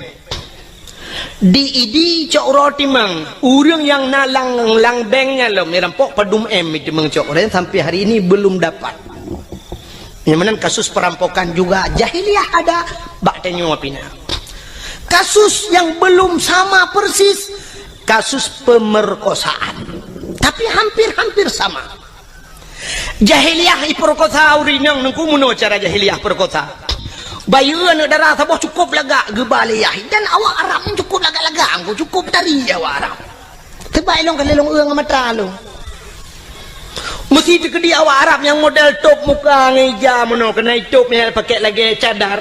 Di Idi cok uroe timang, ureuëng nyang na lam, lam bank nyan lom, irampok padum M timang cok uroe, sampai hari ini belum dapat. Nyang meunan kasus perampokan juga jahiliyah ada, bak tanyoe pih na. Kasus yang belum sama persis, kasus pemerkosaan. Tapi hampir-hampir sama. Jahiliyah ipeurkosa ureuëng inong nungku, meunoe cara jahiliyah peurkosa. Bayeue aneuëk dara saboh cukôp lagak geuba lé yah, dan awak Arab nyan cukôp lagak-lagak, nungku cukôp tari awak Arab. Teuba ilong ka lé lôn eu ngon mata lôn. Meusi teukeudi awak Arab nyang model tôp muka ngon ija meunoe, keunan itôp nyang pakai lagée cadar.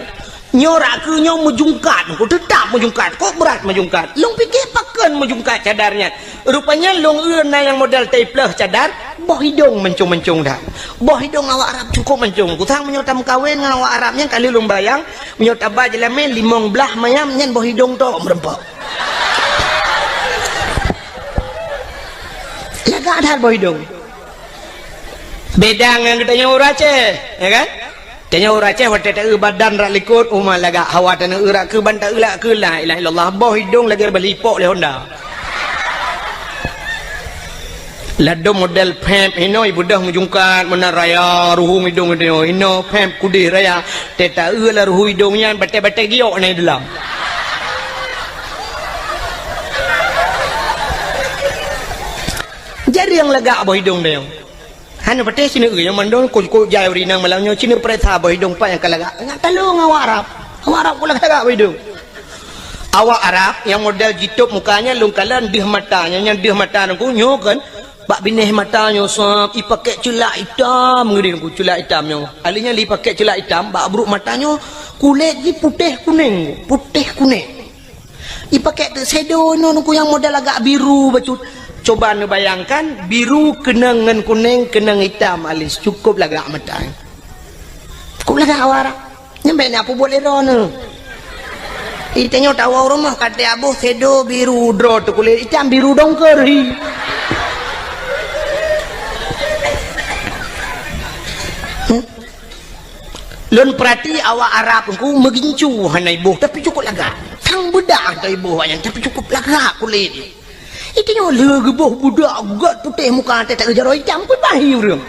Nyoe rakeue nyoe meujungkat, nungku teutap meujungkat. Kok brat meujungkat? Lôn pike pakon meujungkat cadar nyan. Rupanya lôn eu na nyang model taipleuh cadar, boh idong mancong-mancong that. Boh idong awak Arab cukôp mancong. Kusang meunyoe tameukawen ngon awak Arab nyan, ka lheueh lôn bayang, meunyoe taba jeulamé limong blaih mayam nyan boh idong tok meureumpok. Lagak that boh idong. Beda ngon geutanyoe ureuëng Aceh, ya kan? Tanyoe ureuëng Aceh watée taeu badan rak likot, uma lagak, hawa taneueu rak keu ban taeu lak keu, la ilaha illallah, boh idong lagée balipok lé Honda. Ladom model pep hinoe ibeudôh meujungkat meunan raya, ruhueng idong idong hinoe pep kudeh raya, tée taeu lam ruhueng idong nyan batée-batée giok na i dalam. Jarang lagak boh idong tanyoe. Hana patéh sineuk nyang mandum kok-kok jai ureuëng inong malam nyoe, sineuk peuriksa boh idong pat nyang ka lagak. Ngat talong awak Arab. Awak Arab kok lagak boh idong. Awak Arab nyang model jitôp muka nyan lôn kalon deuh mata nyan, nyan deuh mata nungku nyoe kan. Bak binéh mata nyoe sab, ipakék ceulak itam, ngeudeh nungku ceulak itam nyoe. Ahli nyan lé ipakék ceulak itam, bak brôk mata nyoe kulét jih putéh kunéng, putéh kunéng. Ipakék teuk shadow nyoe nungku nyang model agak biru bacut. Coba neubayangkan, biru keunong ngon kunéng, keunong itam alis, cukôp lagak mata. Cukôp lagak awak Arab. Nyan bèk na peubuet lé droeneuh. Itanyoe tawoe u rumoh ka teuaboh shadow biru droe teuh kulét itam biru dongker hi. Hmm? Lôn peurati awak Arab nungku meugincu hana iboh, tapi cukôp lagak. Sang beudak hana iboh awaknyan, tapi cukôp lagak kulét. Itanyoe lé geuboh beudak gét putéh muka teuh, tak jaroe itam pun bahi ureuëng.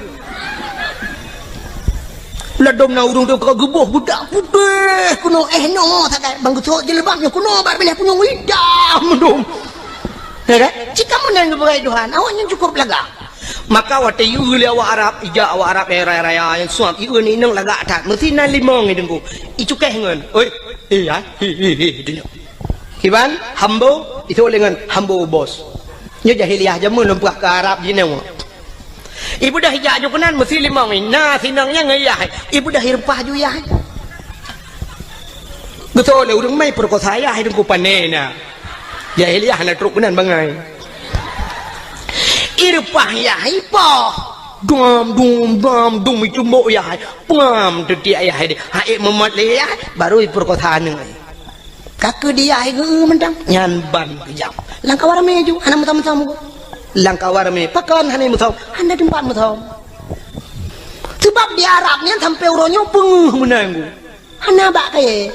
Ladom na ureuëng teuh ka geuboh beudak putéh keunoe, eh, noe sagai bang geusok jilbab nyoe keunoe bak binéh punyueng itam mandum. Ya kan? Cit kamoe nyan geupeugah Tuhan, awaknyan cukôp lagak. Maka watèe ieu lé awak Arab, ijak awak Arab nyang raya-raya nyang suab, ieu ngon inong lagak that. Meusi na limong i teungku. Icukéh ngon, "Oi, eh, hai, hi, hi, hi," dunyok. Kiban, hambo, ithok lé ngon hambo bos. Nyoe jahiliyah jameun lôn peugah keu Arab jinoe. Ibeudôh ijak ju keunan meusi limong i, na sinong nyang ngon yah. Ibeudôh ireupah ju yah. Geutôi lé ureuëng mai peurekosa yah i teungku pané na. Jahiliyah na trok keunan bangai. Ireupah yah ipoh. Dum, dum, dum, dum, icumbok yah. Pengam teutiak yah. Hai meumat lé yah, baru ipeurekosa aneuk. Ka keu di yah geu mantong. Nyan ban keujam. Lam kawan ramé ju, hana meutam-tam. Lam kawan ramé, pakon hana meusom? Hana teumpat meusom. Sebab di Arab nyan sampoe uroe nyoe peungeuh meunan. Hana bak kayée.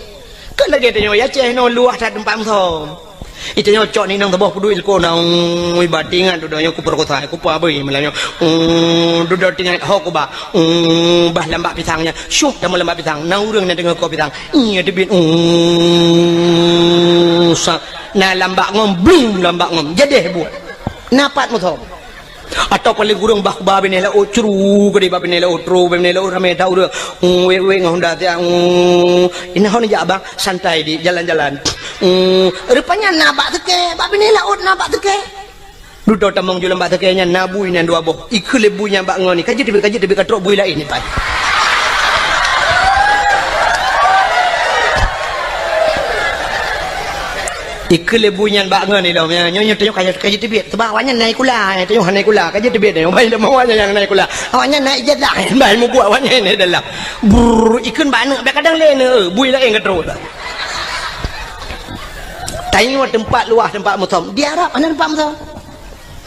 Kon lagée tanyoe Aceh nyoe luwah that teumpat meusom. Itanyoe cok ni nang saboh peuduek ilko na, ui, ba tingat dudoe nyoe kuperkosa, kupa beuh malam nyoe. Ui, dudoe tingat ho kuba. Ui, bah lambak pisang nyan. Syup tamu lambak pisang. Na ureuëng na deungoe ko pisang. Iya teubiet. Ui, sa. Na lambak ngom, bling lambak ngom. Jadeh buet. Na pat meusom. Atau paling kurang bah kuba binéh laôt, curu keudeh bah binéh laôt, tru bah binéh laôt, ramé that ureuëng. Wék-wék ngon honda siat. Ina hon jak abang, santai di jalan-jalan. Rupanya na bak seukée, bah binéh laôt na bak seukée. Dudoe tamong ju lam bak seukée nyan na bui nyan dua boh. Ikheun lé bui nyan bak ngon ni, ka jeuet teubiet, ka jeuet teubiet, ka trok bui laén ni pat. Ikheun lé bui nyan bak ngon ilom, ya, nyoe, nyoe, nyoe ka, ka jiteubiet. Sebab awaknyan na sikula, ya, tanyoe hana sikula, ka jiteubiet nyoe. Bai dah awaknyan nyang na sikula. Awaknyan na ijazah, bai mubuet awaknyan na dalam. Brrr, ikheun bak aneuk, bak kadang lé aneuk, bui laén ka trok. Tanyoe teumpat luwah, teumpat meusom. Di Arab hana teumpat meusom.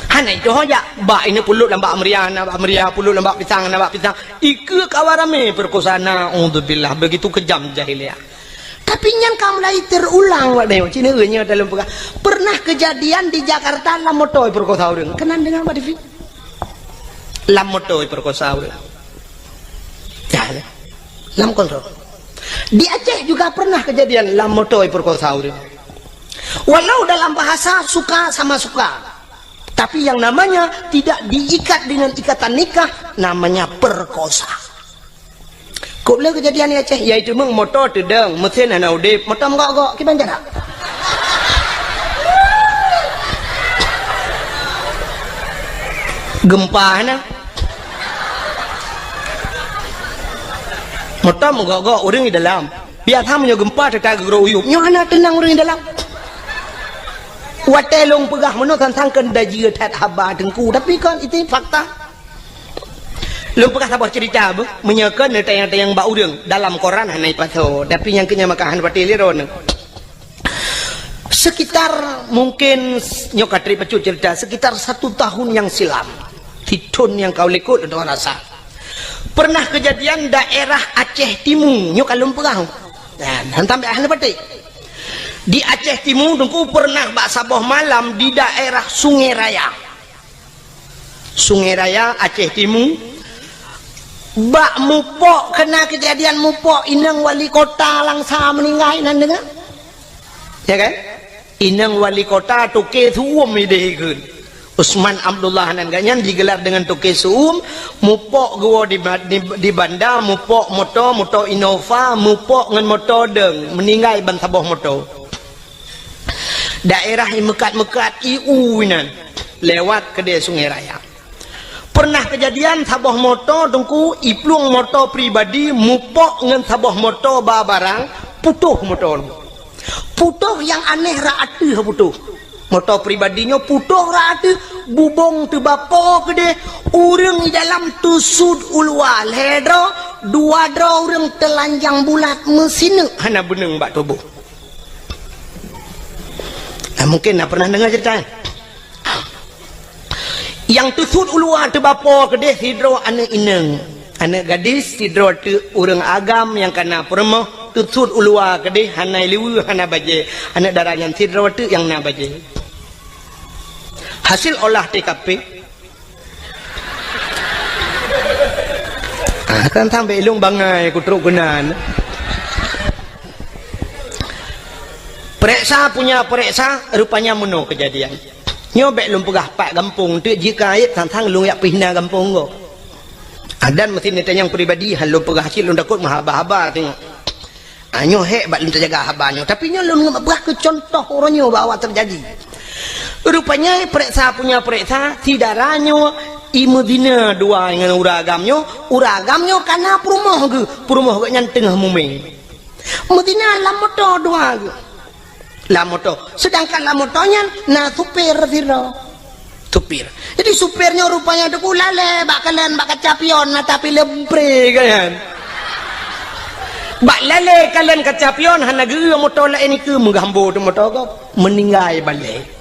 Hana itu ho jak. Bak ini puluk lam bak meriah, na bak meriah, puluk lam bak pisang, na bak pisang. Ikheun kawan ramé perkosa, naudzubillah, begitu kejam jahiliyah. Tapi nyan ka mulai terulang, Wak Nyoe. Cina nyoe dalam peugah. Pernah kejadian di Jakarta lam moto perkosa ureuëng. Keunan deungoe bak T V. Lam moto perkosa ureuëng. Ya, ya. Lam kontrol. Di Aceh juga pernah kejadian lam moto perkosa ureuëng. Walau dalam bahasa suka sama suka. Tapi yang namanya tidak diikat dengan ikatan nikah, namanya perkosa. Kok le kejadian di Aceh, yaitu meng moto teudong, mesin hana udeb, moto meugok-gok, kiban cara? Gempa hana. Moto meugok-gok, ureuëng di dalam. Biasa meunyoe gempa teuka geurok uyueb, nyoe hana teunang ureuëng di dalam. Watée lôn peugah meunoe sang-sang keu dajie that haba teungku, tapi kon itu fakta. Lôn peugah saboh cerita beuh, meunyoe kon neutayang-tayang bak ureuëng dalam koran hana ipasoe, tapi nyang keu nyan maka hana patéh lé droeneuh. Sekitar mungkin nyoe ka trép bacut cerita, sekitar satu tahun yang silam, di thon nyang ka likot lôn rasa. Pernah kejadian daerah Aceh Timu, nyoe ka lôn peugah. Nah, hantam bak hana patéh. Di Aceh Timu teungku pernah bak saboh malam di daerah Sungai Raya. Sungai Raya, Aceh Timu, bak mupok, kena kejadian mupok, inong wali kota Langsa meninggai, nan deungoe? Ya kan? Inong wali kota Toke Suum ideh ikheun. Usman Abdullah nan gobnyan digelar dengan Toke Suum, mupok geuwoe di ba-, di, di banda, mupok moto, moto Innova, mupok ngon moto dong, meninggai ban saboh moto. Daerah imeukat-meukat iu inan lewat keudeh Sungai Raya. Pernah kejadian saboh moto teungku iplueng moto pribadi mupok ngon saboh moto ba barang, putôh moto nyoe. Putôh nyang aneh rot ateueh putôh. Moto pribadi nyoe putôh rot ateueh, bubông teubapo keudeh, ureuëng di dalam teusut u luwa lhée droe, dua droe ureuëng teulanjang bulat meusineuk hana beuneueng bak tuboh. Nah, mungkin na pernah deungoe cerita nyan. Nyang teusut u luwa teubapo keudeh sidroe aneuëk inong, aneuëk gadis, sidroe teuk ureuëng agam nyang kana peurumoh, teusut u luwa keudeh hana liweue hana bajée, aneuëk dara nyan sidroe teuk nyang na bajée. Hasil olah T K P, Ah, kan sampai ilong bangai ku trok keunan. Pereksa punya pereksa, rupanya meunoe kejadian. Nyoe bék lôn peugah pat gampông teuk jika ayat sang-sang lôn yak pihna gampông go. Adan meusti neutanyong pribadi, han lôn peugah cit lôn takot meuhaba-haba tengok. Ah, nyoe hék bak lôn teujaga haba nyoe. Tapi nyoe lôn ngon peugah keu contoh uroe nyoe bahwa teujadi. Rupanya pereksa punya pereksa, si dara nyoe i meuzina dua ngon ureuëng agam nyoe, ureuëng agam nyoe kana peurumoh geuh, peurumoh geuh nyan teungoh mumé. Meuzina lam moto dua geuh. Lam moto. Sedangkan lam moto nyan na supir sidroe. Supir. Jadi supir nyoe rupanya teungku lalée bak kalon bak kaca pion na tapi lempré kan. Bak lalée kalon kaca pion hana geu moto laén ikeu meugambo teuh moto gob. Meuninggai balée.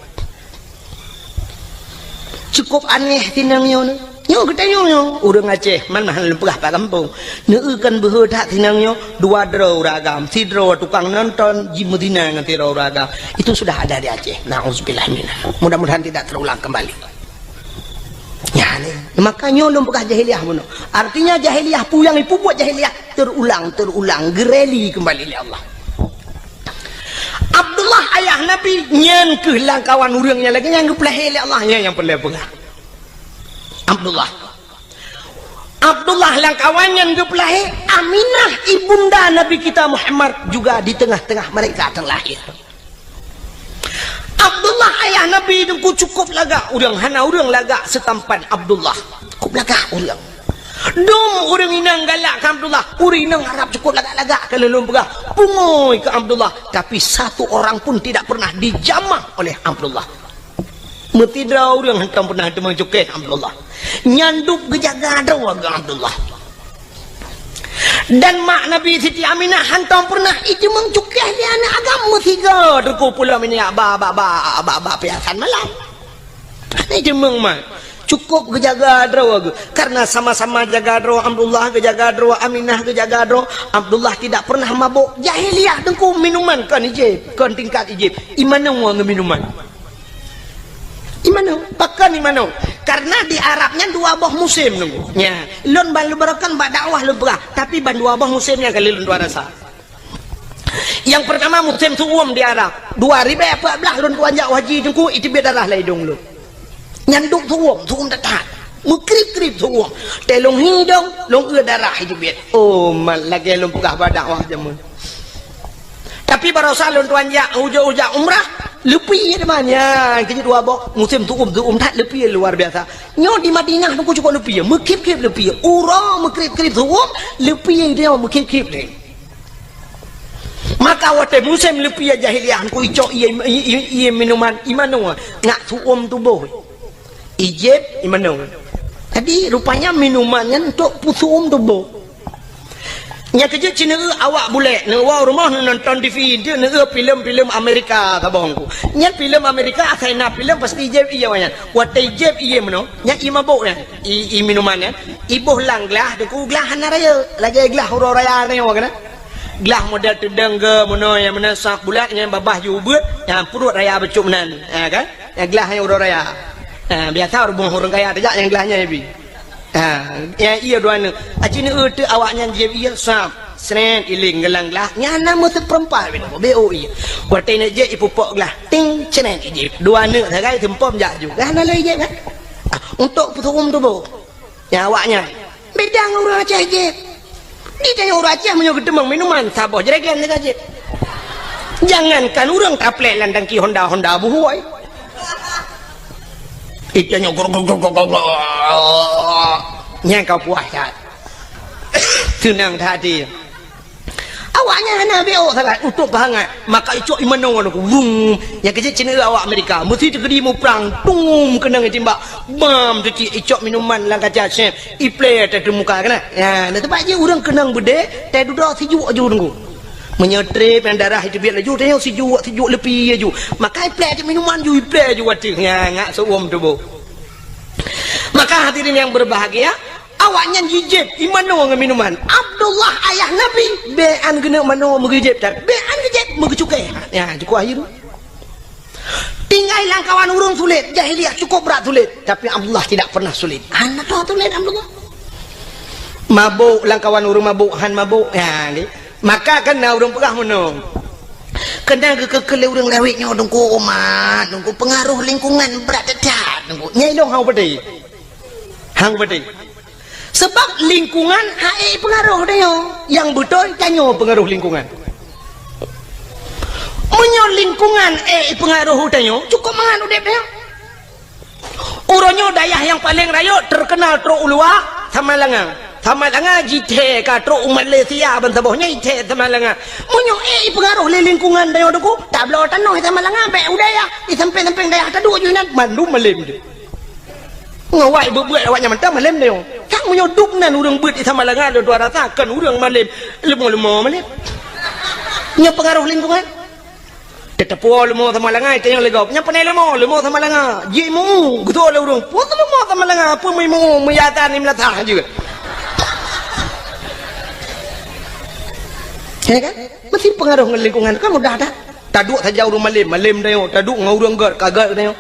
Cukup aneh sinang nyoe. Nyoe geutanyoe nyoe, ureuëng Aceh, man hana lôn peugah pat gampông. Neueu kan beuhe that sinang nyoe, dua droe ureuëng agam, sidroe tukang nonton, jimeuzina ngon sidroe ureuëng agam. Itu sudah ada di Aceh. Nauzubillah minha. Mudah-mudahan tidak terulang kembali. Ya, ni. Maka nyoe lôn peugah jahiliyah bunoe. Artinya jahiliyah peue nyang ipubuet jahiliyah terulang, terulang, geureli kembali lé Allah. Abdullah ayah Nabi nyan keuh lamkawan ureuëng nyang lagée nyang geupeulahé lé Allah, nyan nyang peureulée peugah. Abdullah. Abdullah lamkawan nyan geupeulahé, Aminah ibunda Nabi kita Muhammad juga di tengah-tengah mereka terlahir. Abdullah ayah Nabi teungku cukup lagak ureuëng, hana ureuëng lagak seutampan Abdullah. Cukup lagak ureuëng. Dum ureuëng inong galak keu Abdullah, ureuëng inong Arab cukup lagak-lagak ka lôn peugah. Pungui keu Abdullah, tapi satu orang pun tidak pernah dijamah oleh Abdullah. Meusidroe ureuëng hantom pernah teumeung cukéh Abdullah. Nyan dub geujaga droe keu Abdullah. Dan mak Nabi Siti Aminah hantom pernah iteumeung cukéh lé aneuëk agam meusigoe teungku pulo minyak ba, ba, ba, ba, ba piasan malam. Hana iteumeung mak. Cukup geujaga droe geuh. Karena sama-sama jaga droe Abdullah, geujaga droe Aminah, geujaga droe. Abdullah tidak pernah mabok. Jahiliyah teungku minuman kon ijép, kon tingkat ijép. Imanoe ngon minuman. Imanoe, pakon imanoe? Karena di Arab nyan dua boh musém nunggu. Nya, lôn ban lôn barokan bak dakwah lôn peugah, tapi ban dua boh musém nyang kali lôn tuan rasa. Yang pertama musém suum di Arab. Dua ribèe empat belas lôn tuan jak haji teungku, iteubiet darah lam idong lôn. Nyan dub suum, suum that-that. Meukrib-krib suum. Teuh lôn hi idong, lôn eu darah iteubiet. Oh, mat lagée lôn peugah bak dakwah jameun. Tapi barosa lôn tuan jak, ujak-ujak umrah, leupie teuma nyan. Keujeuet dua boh, musém suum, suum that leupie luar biasa. Nyoe di Madinah teungku cukup leupie, meukhép-khép leupie. Uroe meukrib-krib suum, leupie dia meukhép-khép deh. Maka watée musém leupie jahiliyah teungku icok ié, ié, ié, ié minuman, imanoe ngat suum tuboh. Ijép imanoe. Jadi rupanya minuman nyan untuk peusuum tuboh. Nyang keujeuet cit neueu awak bulek, neuwoe rumoh neunonton T V, neuk neueu filem-filem Amerika saboh teungku. Nyan filem Amerika, asai na filem pasti ijép ié awak nyan. Watée ijép ié meunoe, nyan ié mabok nyan, ié, ié minuman nyan, iboh lam glah, teungku glah hana rayeuk, lagée glah uroe raya nyoe keunan. Glah model teudong geuh meunoe nyang meunan sak bulat nyan babah ju ubeuet, nyan pruet raya bacut meunan, ha kan? Nyang glah nyang uroe raya. Ha, biasa ureuëng, ureuëng kaya tajak nyang glah nyan ibi. Ha, nyang ié dua neuk. Aci neueu teuk awak nyan jieb ié sab. Sret iling geulang glah. Nyan na meuseperempat binoe. Beu ié. Watée neuk jieb ipupok glah. Ting, sret ijeb. Dua neuk sagai seumpom jak ju. Glah na lé ijeb kan? Ah, untuk peusuum tuboh. Nyang awak nyan. Beda ngon ureuëng Aceh jieb. Di tanyoe ureuëng Aceh meunyoe geuteumeung minuman, saboh jerigen teuka jieb. Jangankan ureuëng taplek lam tangki Honda, Honda buhôi. Itanyoe grok, grok, grok, grok, grok. Nyang ka puah that. Seunang that até. Awaknyan hana beok sagai, utok keuhangat. Maka icok imanoe ngon aku. Wum. Nyang keujeuet cit neueu awak Amerika. Meusi teukeudi muprang. Tum keunong itimbak. Bam teucik icok minuman lam kaca sép. Iplé teuh muka keunan. Ya, na teumpat jih ureuëng keunong beudé, teududoe sijuek ju teungku. Meunyoe trép nyang darah iteubiet laju, tanyoe sijuek, sijuek leupie ju. Maka iplé teuh minuman ju, iplé ju ateueh. Ya, ngat seuuem tuboh. Maka hadirin yang berbahagia, awaknyan jijép imanoe ngon minuman. Abdullah ayah Nabi, bék an geuneuk manoe meugeujép that. Bék an geujép meugeucukéh. Ya, cukup akhir. Tinggai lam kawan ureuëng sulet, jahiliyah cukup brat sulet, tapi Abdullah tidak pernah sulet. Hana tho sulet Abdullah. Mabok lam kawan ureuëng mabok, han mabok. Ya, ni. Maka kan na ureuëng peugah meunoe. Kena geukeukeulé ureuëng lawét nyoe teungku umat, teungku pengaruh lingkungan brat that, teungku. Nyai lôn hang padé. Hang padé. Sebab lingkungan hai pengaruh tanyoe. Yang beutôi tanyoe pengaruh lingkungan. Meunyoe lingkungan eh pengaruh tanyoe, cukup mangat udép tanyoe. Uroe nyoe dayah nyang paleng rayeuk teukeunal trok u luwa, Samalanga. Samalanga jithèe ka trok u Malaysia ban saboh nyan jithèe Samalanga. Meunyoe eh pengaruh lé lingkungan tanyoe teungku, tabloe tanoh Samalanga bék u dayah, di sampéng-sampéng dayah taduek ju inan, mandum malém teuh. Ngon awak beuet-beuet awaknyan mantong malém nyoe. Kan meunyoe dub nan ureuëng beuet di Samalanga lôn tuan rasa kon ureuëng malém, leumo-leumo malém. Nyoe pengaruh lingkungan. Teuteupue leumo sama langai, tanyong lé gob. Nyang pane leumo, leumo sama langa. Jih mu, geutoe lé ureueng. Peue leumo sama langa, peue meumu, meuyatan ni meulatah jeuet. Ya kan? Mesti pengaruh ngon lingkungan. Kan mudah dah. Taduek saja ureueng malem, malem tanyoe. Taduek ngon ureueng gèt, ka gèt tanyoe.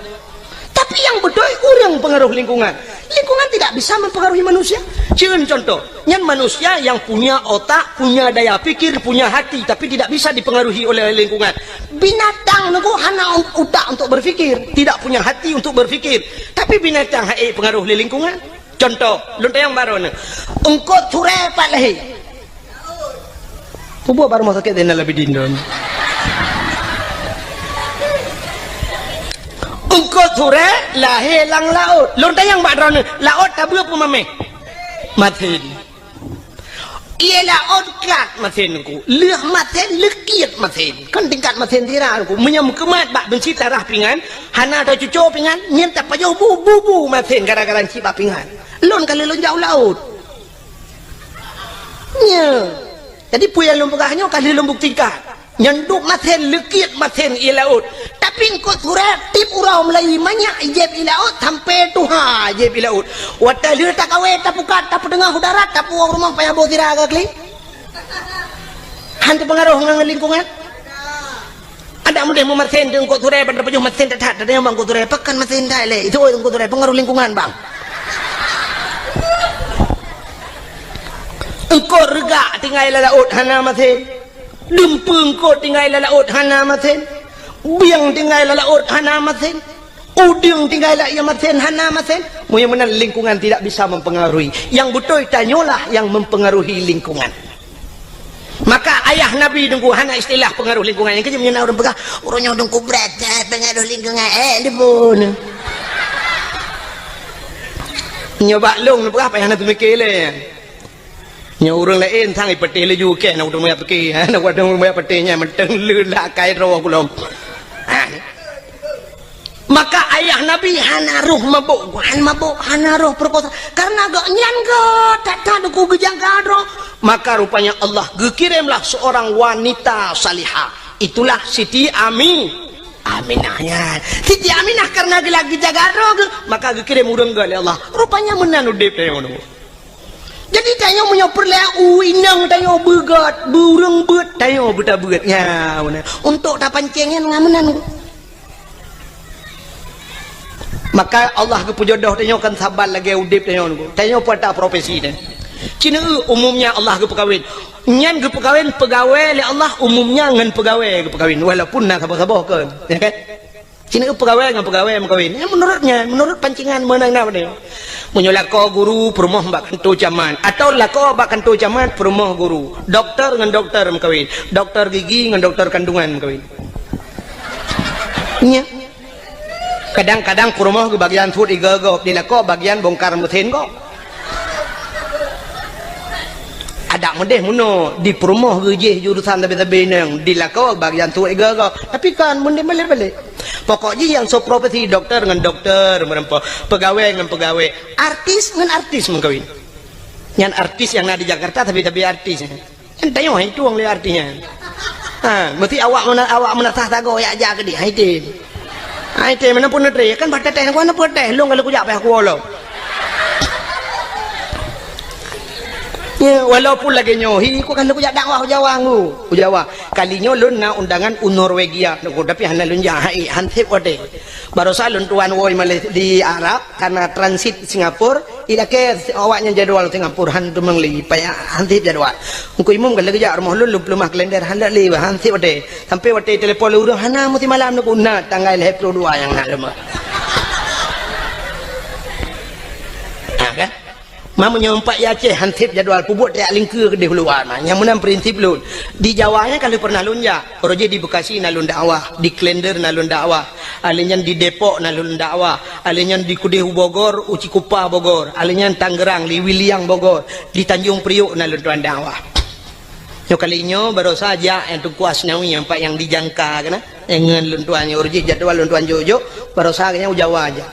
Tapi nyang beutôi ureueng pengaruh lingkungan. Lingkungan tidak bisa mempengaruhi manusia. Cen contoh, nyan manusia yang punya otak, punya daya pikir, punya hati, tapi tidak bisa dipengaruhi oleh lingkungan. Binatang nyoe hana utak untuk berpikir, tidak punya hati untuk berpikir, tapi binatang hai pengaruh lé lingkungan. Contoh, lôn tanyong baroe nyoe. Eungkôt surée pat lahé. Peue buet bak rumoh sakét Zainal Abidin lôn? Eungkôt surée lahé lam laôt. Lôn tanyong bak droeneuh, laôt tabeuet peue mamèh? Masen. Ié laôt kat masen ku. Lheueh masen, leukiet masen. Kan tingkat masen sira ku. Meunyoe meukeumat bak beunci tarah pingan, hana tacuco pingan, nyan tapajoh bu, bu, bu masen gara-gara cit bak pingan. Lôn ka lheueh lôn jak u laôt. Nya. Jadi, peue nyang lôn peugah nyoe ka lheueh lôn buktikan. Nyan dub masen, leukiet masen ié laôt. Tapi eungkôt surée tiep uroe meulayeue manyak ijép ié laôt sampoe tuha ijép ié laôt. Watèe lheueh takawé, tapukat, tapeuteungoh u darat, tapuwoe u rumoh payah boh sira ka kli. Han teupeungaroh ngon lingkungan. Adak meudeh meumasen di eungkôt surée, ban tapajoh masen that-that, tanyong bak eungkôt surée, pakon masen that lé? Itu eungkôt surée, pengaruh lingkungan, bang. Eungkôt reugak tinggai lam laôt hana masen. Dumpeue eungkôt tinggai lam laôt hana masen. Bieng tinggai lam laôt hana masen. Udeueng tinggai lam ié masen hana masen. Meunyoe meunan lingkungan tidak bisa mempengaruhi. Nyang beutôi tanyoe lah nyang mempengaruhi lingkungan. Maka ayah Nabi teungku hana istilah pengaruh lingkungan. Nyang keujeuet meunyoe na ureueng peugah, "Ureueng nyoe teungku brat, eh, pengaruh lingkungan." Eh, debu nyoe. Nyoe bak lôn peugah payah na teumike lé. Nyoe ureueng laén sang ipeuteh laju keh na ureueng meuyak pike. Na ureueng meuyak peuteh nyan mantong le lakai droe kulom. Ha. Maka ayah Nabi hana roh mabök, hana mabök, hana roh peurekosa. Karena gobnyan gèt that-that teungku geujaga droe. Maka rupanya Allah geukiremlah seorang wanita salihah. Itulah Siti Ami-, Aminah nyan. Siti Aminah karena geula geujaga droe geuh, maka geukirém ureueng gèt lé Allah. Rupanya meunan udép tanyoe. Jadi tanyoe meunyoe peureulèe u inong tanyoe beugèt, beu ureueng beuet, tanyoe beutabeuet. Nya, meunan. Untuk tapancéng nyan ngon meunan. Maka Allah geupeujodoh tanyoe kon saban lagèe udép tanyoe nyoe. Tanyoe peue ata profesi nyan. Ci neueu umumnya Allah geupeukawen. Nyan geupeukawen peugawée lé Allah umumnya ngon peugawée geupeukawen. Walaupun na saboh-saboh kon. Ya kan? Ci neueu peugawée ngon peugawée meukawen. Nyan menurut nyan, menurut pancingan meunan na. Meunyoe lakoe guru peurumoh bak kantô camat, atawa lakoe bak kantô camat peurumoh guru, dokto ngon dokto meukawen, dokto gigi ngon dokto kandungan meukawen. Nya. Kadang-kadang peurumoh geuh bagian suet igoe gob, di lakoe bagian bongkar mesin gob. Adak meudeh meunoe, di peurumoh geuh jih jurusan sabe-sabe inong, di lakoe bagian suet igoe gob. Tapi kan meunan balek-balek. Pokok jih nyang soe profesi dokto ngon dokto meureumpok, peugawée ngon peugawée, artis ngon artis meukawen. Nyan artis nyang na di Jakarta sabe-sabe artis. Nyan tanyoe hai tueng lé artis nyan. Ha, meusti awak meuna-, awak meunasah sagoe jak-jak keudéh, hai tem. Hai tem, meunan pun neutré, kan bah teutéh, kan neupeuteh, lôn ka lheueh kujak payah kuwoe lom. Ya, walaupun lagèe nyoe, hi, ku kan lheueh kujak dakwah u Jawa ngu, u Jawa. Kali nyoe lôn na undangan u Norwegia, tapi hana lôn jak, hai, han sép watèe. Barosa lôn tuan woe Malay-, di Arab, karena transit Singapura, ilakèe awaknyan jadwal Singapura, han teumeung lé, payah han sép jadwal. Teungku Imum ka lheueh geujak rumoh lôn, lôn peuleumah kalender, han lé, han sép watèe. Sampai watèe telepon lé ureueng, hana meusimalam neuku, na tanggai lhèe ploh dua nyang na leumoh. Ha, kan? Ma meunyoe umpat i Aceh han sép jadwal, peubuet tajak lingkeue keudéh u luwa na. Nyang meunan prinsip lôn. Di Jawa nyan ka lheueh pernah lôn jak. Uroe jih di Bekasi na lôn dakwah, di Klender na lôn dakwah. Alèh nyan di Depok na lôn dakwah. Alèh nyan di keudéh u Bogor, u Cikupa Bogor. Alèh nyan Tangerang, di Wiliang Bogor. Di Tanjung Priok na lôn tuan dakwah. Nyoe kali nyoe barosa jak nyang Teungku Asnawi, nyang pat nyang dijangka keunan. Nyang ngon lôn tuan nyoe, uroe jih jadwal lôn tuan jok-jok, barosa nyang u Jawa jak.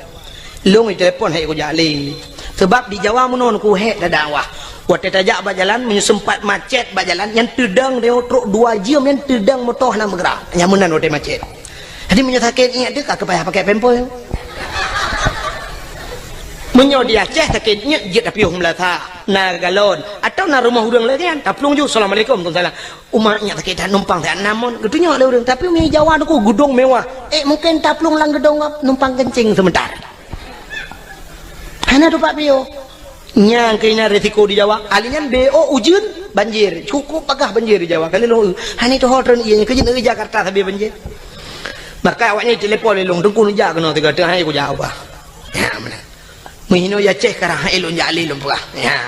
Lôn itelepon hai kujak lé. Sebab di Jawa meunoe ku hék dakwah. Watée tajak bak jalan, meunyoe seumpat macet bak jalan, nyan teudong deuh trok dua jeuem, nyan teudong moto hana meugeura. Nyan meunan watée macet. Jadi meunyoe sakét iék teuh ka keupayah pakai pempel. Meunyoe di Aceh sakét iék jeuet tapiôh meulasa, na galon, atawa na rumoh ureuëng lagée nyan, taplueng ju, "Assalamualaikum." "Waalaikumsalam." "Umak nyak sakét that, numpang that nam mon," geutunyok lé ureuëng. Tapi meunyoe Jawa nyoe geudong mewah, eh, mungken taplueng lam geudong numpang kencing seumeutar. Hana tupat piôh. Nyang keunan risiko di Jawa. Ahli nyan B O ujeuen, banjir. Cukup pagah banjir di Jawa. Kali lôn, hana tuho treun ié nyan keujeuen di Jakarta sabe banjir. Maka awaknyan telepon lé lôn, "Teungku neujak keunoe tiga teungoh hai kujak ubah." Ya, meunan. Meuhinoe ya Aceh karang hai lôn jak lé lôn peugah. Ya.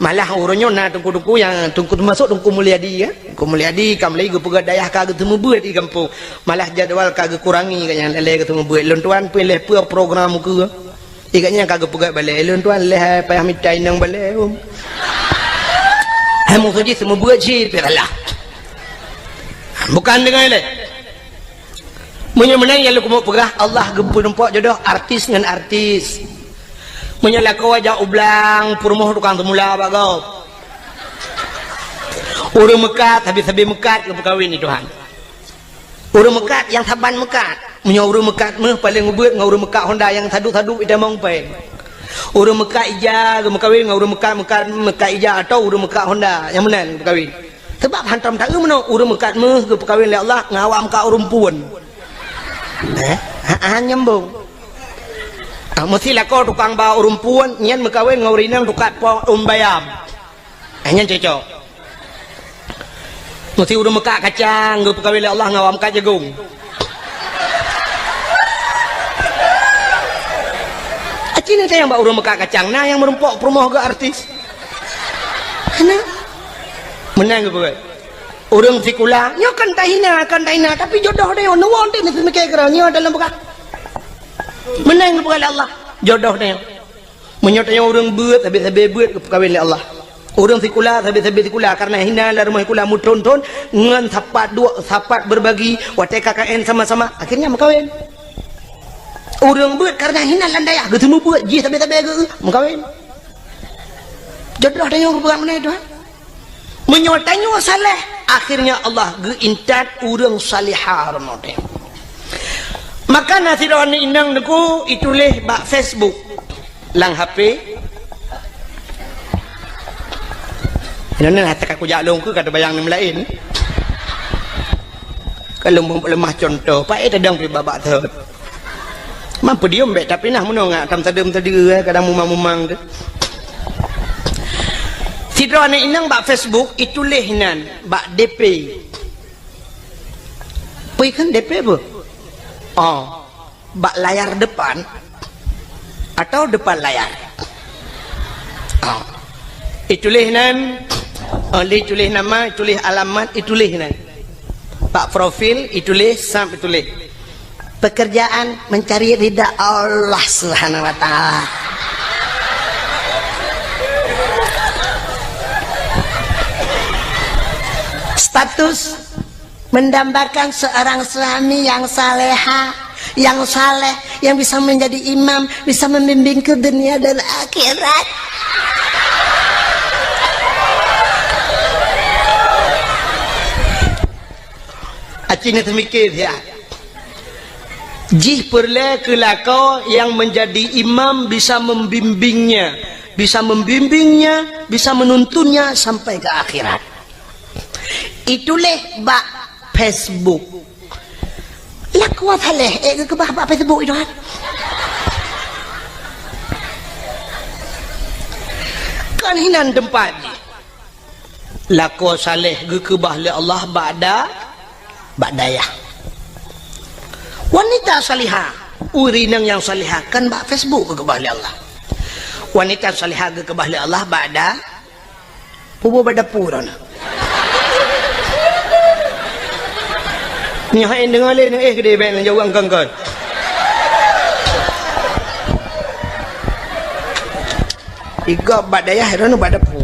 Malah uroe nyoe na teungku-teungku nyang teungku teumasok Teungku Mulyadi, ya. Teungku Mulyadi ka mulai geupeugah dayah ka geuteumeubeuet di gampông. Malah jadwal ka geukurangi ka nyang lé geuteumeubeuet. Lôn tuan pih lheuh peue program keu. Ikat nyang ka geupeugah balée. Lôn tuan lheuh payah mita inong balée, um. Hai mungkin jih teumeubeuet cit pih salah. Bukan dengan lé. Meunyoe meunan nyang lôn keumeung peugah, Allah geupeurumpok jodoh artis ngon artis. Meunyoe lakoe jak u blang, peurumoh tukang teumula bak gob. Ureuëng meukat, sabe-sabe meukat geupeukawen di Tuhan. Ureuëng meukat nyang saban meukat. Meunyoe ureuëng meukat méuh paleng ubeuet ngon ureuëng meukat Honda nyang sadu-sadu itamong pen. Ureuëng meukat ija geumeukawen ngon ureuëng meukat, meukat, meukat ija atawa ureuëng meukat Honda nyang meunan geupeukawen. Sabab hantom taeu meunoe ureuëng meukat méuh geupeukawen lé Allah ngon awak meukat ureuëng puon. Eh, ha, ha, nyambung. Ah, meusti lakoe tukang ba ureuëng puon nyan meukawen ngon ureuëng inong tukang po ureuëng bayam. Ah, nyan cocok. Meusti ureuëng meukat kacang geupeukawen lé Allah ngon awak meukat jagong. Aci na nyang ba ureuëng meukat kacang, na nyang meurumpok peurumoh geu artis. Hana. Meunan geupeugah. Ureuëng sikula, nyoe kan tahina, kan tahina, tapi jodoh deh, neuwoe deh, neupeumiké keudroe, nyoe dalam beukah. Meunan geupeugah lé Allah, jodoh deh. Meunyoe tanyoe ureuëng beuet, sabe-sabe beuet geupeukawen lé Allah. Ureuëng sikula, sabe-sabe sikula, kareuna hina lam rumoh sikula meuthon-thon, ngon sapat duek, sapat berbagi, watée K K N sama-sama, akhirnya meukawen. Ureuëng beuet kareuna hina lam dayah, geuteumeubeuet, jih sabe-sabe geu, meukawen. Jodoh tanyoe geupeugah meunan, Tuhan. Meunyoe tanyoe saleh, akhirnya Allah geuintat ureuëng salihah roh nyoe teuh. Maka na sidroe aneuk inong teungku ituléh bak Facebook, lam H P. Nyoe na teuka kujak lôn keu ka teubayang nyang laén. Ka lôn leumah cuntoh, paét tadong pih babak thot. Mampu diem bék, tapi nah meunoe ngat tam sadeuem tadi, eh, kadang mumang-mumang tu. Sidroe aneuk inong bak Facebook ituléh nan bak D P. Peue kheun D P peue? Oh, bak layar depan atau depan layar? Oh. Ituléh nan, oh, lé ituléh nama, ituléh alamat, ituléh nan. Bak profil ituléh, sam ituléh. Pekerjaan mencari ridha Allah Subhanahu wa Ta'ala. Status mendambakan seorang suami yang saleha, yang saleh, yang bisa menjadi imam, bisa membimbing ke dunia dan akhirat. Aci na teumiké siat. Jih peureulée keu lakoe nyang meunjadi imam bisa membimbingnya, bisa membimbingnya, bisa menuntunnya sampai ke akhirat. Ituléh bak Facebook. Lakoe saleh, eh, geukeubah bak Facebook itu kan. Kan hinan teumpat jih. Lakoe saleh geukeubah lé Allah bak da-, bak dayah. Wanita salihah, ureuëng inong nyang salihah kan bak Facebook geukeubah lé Allah. Wanita salihah geukeubah lé Allah bak da-, puboh bak dapu droeneuh. Nyoe hai deungoe lé, nyoe eh geude bék neujaweueb kon-kon. Igob bak dayah, droeneuh bak dapu.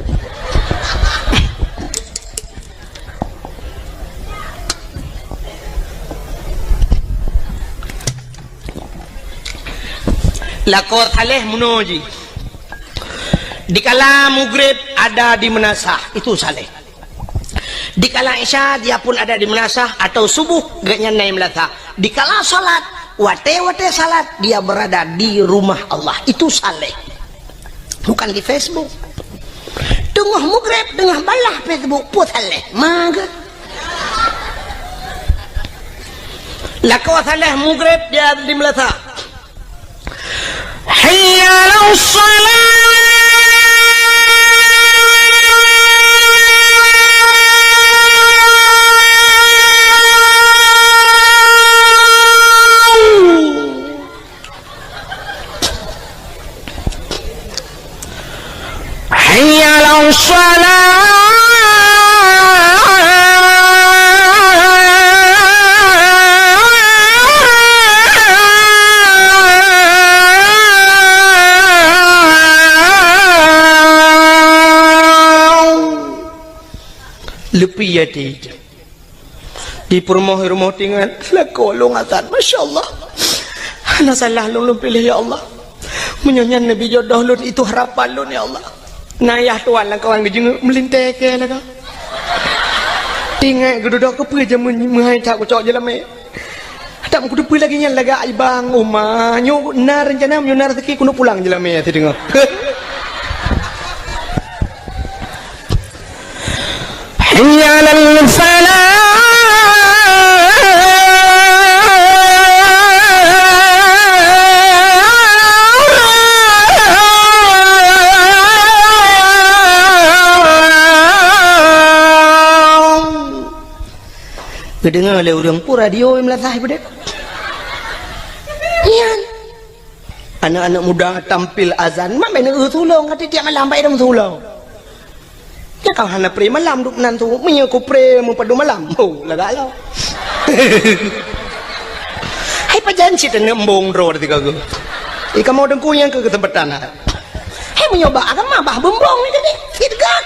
Lakoe saleh meunoe jih. Dikala mugrib ada di meunasah, itu saleh. Dikala isya dia pun ada di meunasah atau subuh gobnyan na i meunasah. Dikala salat, watée-watée salat dia berada di rumah Allah, itu saleh. Bukan di Facebook. Teungoh mugrib teungoh balah Facebook, peue saleh? Mage. Lakoe saleh mugrib dia di meunasah. Hayya 'alas shalah. Hayya 'alas shalah. Leupie até. Di peurumoh-rumoh tingat, lakoe lôn azan, masya Allah. Hana salah lôn, lôn piléh, ya Allah. Meunyoe nyan neubi jodoh lôn, itu harapan lôn, ya Allah. Na yah tuan lam kawan geujeungeuk meulintée kée lagoe. Tingat geududoe keupeue jameun meuhai that kucok jeulamé. That meukuteupeue lagée nyan lagak ibang uma. Nyoe na reuncana, meunyoe na raseuki keuneuk pulang jeulamé sideungoe. Hayya 'alal falah. Geudeungoe lé ureuëng, peue radio i meulasah i peudeh. Nyan. Aneuk-aneuk muda tampil azan, mak meuneuk eu tulông, ka tiep malam bak idong tulông. Nyan ka hana pre malam duek nan tu, meunyoe ku pre meupadum malam. Oh, lagak lo. Hai pajan cit aneuk embong droe di tiga go. Eh, kamoe deungku nyang keu keuseumpatan. Hai meunyoe bak agama bah beumbong ni tadi. Sit gat.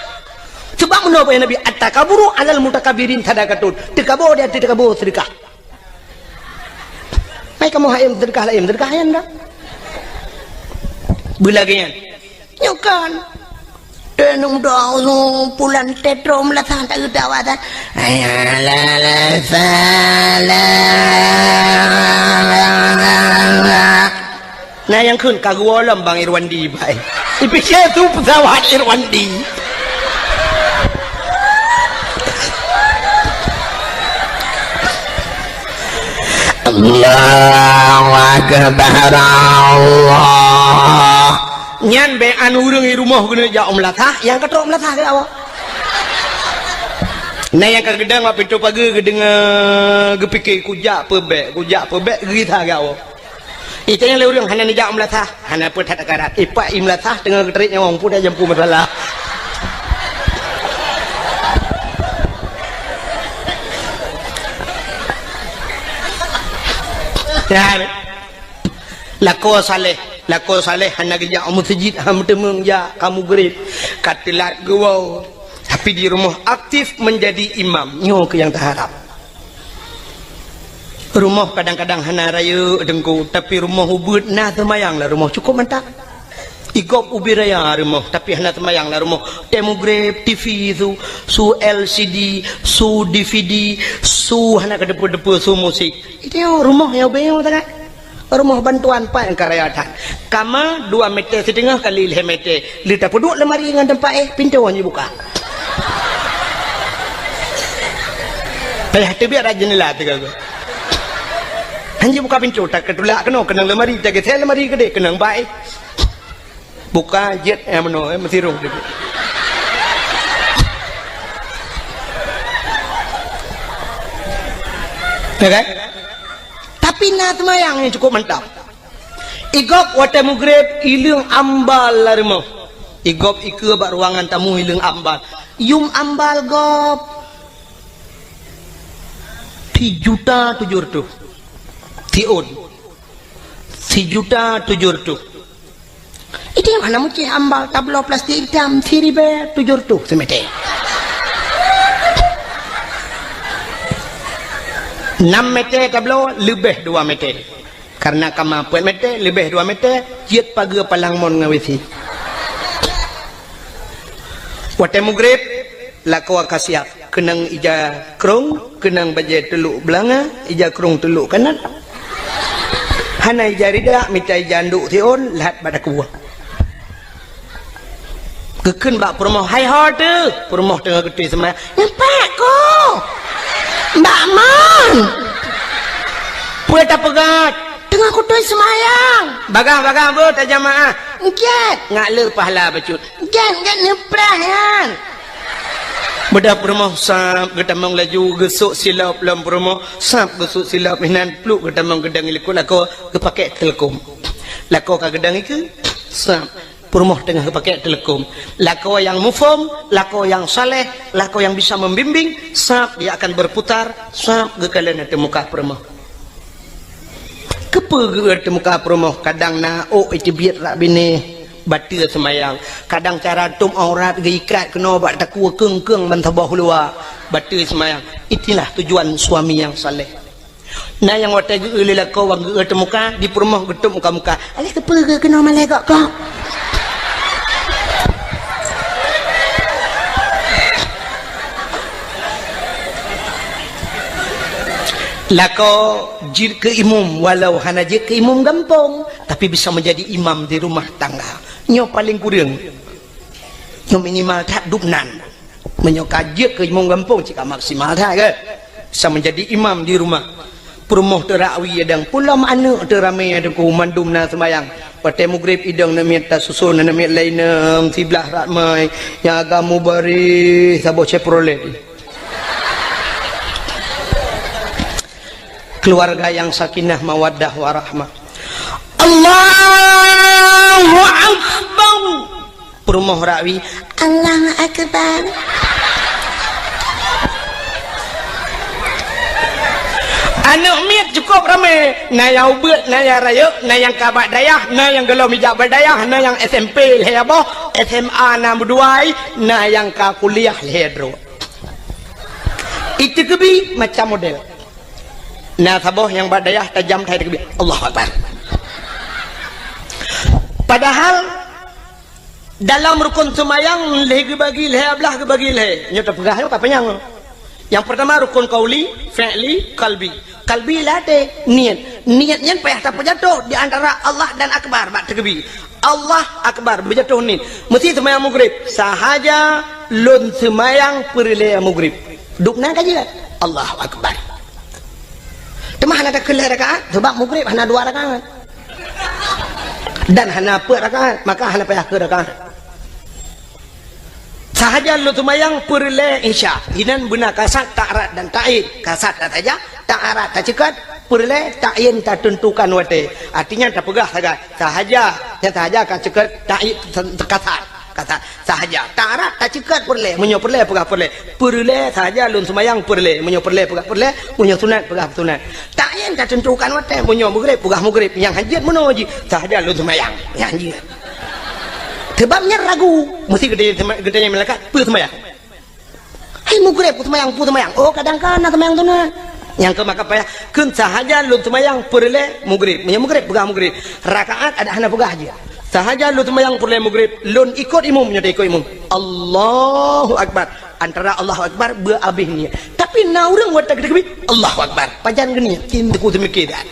Sebab meunoe Nabi, "At-takaburu 'alal mutakabirin sadaqatun." Takabur di ateueh takabur seudeukah. Hai kamoe hai seudeukah laén, seudeukah nyan dah. Beulagée nyan. Nyoe kan. Teuh nung doa pulan tetro meulasah tak geudawa dan. Hayya 'alal falah. Na nyang kheun ka geuwoe lom Bang Irwandi bai. Ipike su peusawat Irwandi. Allahu Akbar, Allah. Nyan bék an ureuëng i rumoh geuneuk jak u meulasah, nyang ka trok meulasah keu awak. Na nyang ka geudong bak pintoe pageue geudeungoe geupike kujak peubék, kujak peubék geugisa keu awak. Itanyong lé ureuëng hana neujak u meulasah, hana peue that akarat. Ipak i meulasah teungoh geutrép nyawöng, peue dah jampu masalah. Nyan. Lakoe saleh, lakoe saleh hana geujak u meuseujid, hana meuteumeung jak ka mugrib, ka teulat geuwoe. Tapi di rumoh aktif menjadi imam, nyoe keuh nyang taharab. Rumoh kadang-kadang hana rayeuk teungku, tapi rumoh ubeuet na seumayang lam rumoh cukup mantap. Igop ubit raya rumoh, tapi hana seumayang lam rumoh. Tée mugrib, TV su, su LCD, su DVD, su hana keudeupe-deupe, su musik. Itu rumoh nyang ubit nyoe sangat. Rumoh bantuan pat nyang ka raya that. Kama dua meter siteungoh kali lhée meter. Lé tapeuduek lemari ngon teumpat éh, pintoe hana jibuka. Payah teubiet rot jeundela teuga. Hana jibuka pintoe, takeu tulak keunoe keunong lemari, tageusée lemari keudeh keunong bak éh. Buka jeuet nyang meunoe, eh, meusirong teubiet. Ya kan? Tapi na seumayang nyang cukup mantap. Igop watée mugrib, ileueng ambal lam rumoh. Igop ikeue bak ruangan tamu, ileueng ambal. Yum ambal gop. Sijuta tujoh reutôh. Siôn. Sijuta tujoh reutôh. Itu nyang hana meucéh ambal tabloe plastik itam siribée tujoh reutôh simeter. Nam meter tabloe leubeh dua meter. Karena kama peuet meter, leubeh dua meter, jeuet pageue palang mon ngon WC. Watée mugreb, lakoe ka siab, keunong ija krong, keunong bajée teulok beulanga, ija krong teulok kanan. Hana ija ridak, mita ija andok siôn, lhat bak takue. Geukheun bak peurumoh, "Hai ho teuh!" Peurumoh teungoh geutôi seumayang. "Nyoe pat ko! Bak mon!" "Peue tapeugah?" "Teungoh kutôi seumayang." "Bagaih-bagaih beuh tajamaah." "Gét." "Ngat le pahala bacut." "Gét, gét neuprah nyan." Beudah peurumoh sab geutamong laju geusok silop lom peurumoh, sab geusok silop hinan pluek geutamong geudang likot lakoe geupakée teuleukom. Lakoe ka geudang ikeue, sab. Peurumoh teungoh geupakée teuleukom. Lakoe nyang muphom, lakoe nyang saleh, lakoe nyang bisa membimbing, sab dia akan berputar, sab geukalon ateueh muka peurumoh. Keupeue geukalon ateueh muka peurumoh? Kadang na ôk iteubiet rak binéh, bateue seumayang. Kadang cara tuem aurat geuikat keunoe bak takue keung-keung ban saboh luwa, bateue seumayang. Itulah tujuan suami nyang saleh. Na nyang watée geu-eu lé lakoe wan geu-eu teuh muka, di peurumoh geutueb muka-muka. "Alah keupeue geu keunoe malée gok-gok?" Lakoe jeuet keu imum, walau hana jeuet keu imum gampông, tapi bisa menjadi imam di rumah tangga. Nyoe paleng kureueng. Nyoe minimal that dubnan. Meunyoe ka jeuet keu imum gampông, cit ka maksimal that, kan? Bisa menjadi imam di rumah. Peurumoh teuh rak wie dang, pulom aneuëk teuh ramé teungku, mandum na seumayang. Watée mugreb idong neumiet tasuson, neumiet lé inong siblaih rak mé, nyang agam mubareh saboh Chevrolet. Keluarga yang sakinah, mawaddah, warahmah. Allahu Akbar. Peurumoh rak wie, Allahu Akbar. Aneuëk miet cukôp ramé, na nyang ubeuet, na nyang rayeuk, na nyang ka bak dayah, na nyang gohlom ijak bak dayah, na nyang S M P lhée boh, S M A na meuduai, na nyang ka kuliah lhée droe. Iteukeubi macam model. Na saboh nyang bak dayah tajam that iteukeubi, Allahu Akbar. Padahal dalam rukon seumayang lhée geubagi lhée, blaih geubagi lhée. Nyoe tapeugah nyoe ka panyang. Nyang peurtama rukon qauli, fi'li, qalbi. Qalbi lhée até, niet. Niet nyan payah tapeujatoh di antara Allah dan akbar bak teukeubi. Allah akbar, beujatoh niet. Meusi seumayang mugreb. Sahaja lôn seumayang peureulée mugreb. Dubnan ka jeuet. Allahu akbar. Teuma hana takheun lhée rakaat, sabab mugreb hana dua rakaat. Dan hana peuet rakaat, maka hana payah keu rakaat. Sahaja lôn seumayang peureulée Isya. Inan beuna kasat, ta'arat dan ta'yin. Kasat tasaja, ta'arat taceukat, peureulée ta'yin tateuntukan watée. Artinya tapeugah sagai. Sahaja, nyang sahaja ka ceukat ta'yin kasat. Kasat. Sahaja. Ta'arat taceukat peureulée, meunyoe peureulée peugah peureulée. Peureulée sahaja lôn seumayang peureulée, meunyoe peureulée peugah peureulée, meunyoe sunat peugah sunat. Ta'yin tateuntukan watée, meunyoe mugreb peugah mugreb, nyang hanjeuet meunoe jih sahaja lôn seumayang, nyang hanjeuet. Sebab nyan ragu, meusi geutanyoe, geutanyoe malaikat, peue seumayang? Hai mugreb, peue seumayang, peue seumayang. Oh, kadang kana seumayang sunat. Nyang keu maka payah, kheun sahaja lôn seumayang peureulée mugreb. Meunyoe mugreb peugah mugreb. Rakaat adak hana peugah jih. Sahaja lôn seumayang peureulée mugreb, lôn ikot imum, nyoe ikot imum. Allahu Akbar. Antara Allahu Akbar beu abéh niet. Tapi na ureuëng watée geutakbir, Allahu Akbar. Pajan geuniet, cit teungku seumiké that.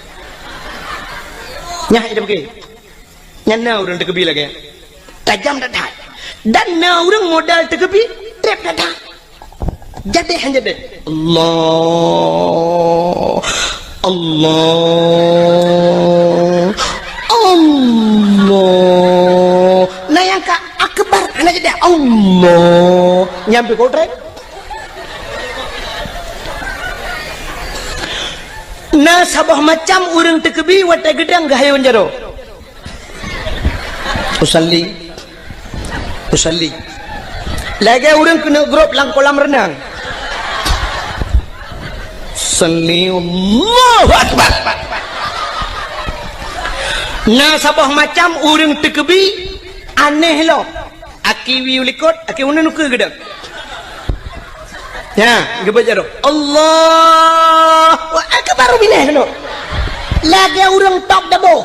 Nyan idam ke. Nyan na ureuëng takbir lagée. Tajam that-that. Dan na ureuëng modal takbir, treb that-that. Jadeh han jadeh. Allah. Allah. Allah. Na nyang ka akbar hana jadeh. Allah. Nyang pih kotrek. Na saboh macam ureuëng takbir watée geudang geuhayôn jaroe. Usalli. Usalli. Lagée ureuëng keuneuk grob lam kolam reunang. Salli, Allahu Akbar. Na saboh macam ureuëng takbir aneh lom. Aki wie u likot, aki uneun ukeue geudang. Ya, geubeujaro. Allahu Akbar, binéh keunoe. Lagée ureuëng top dabo.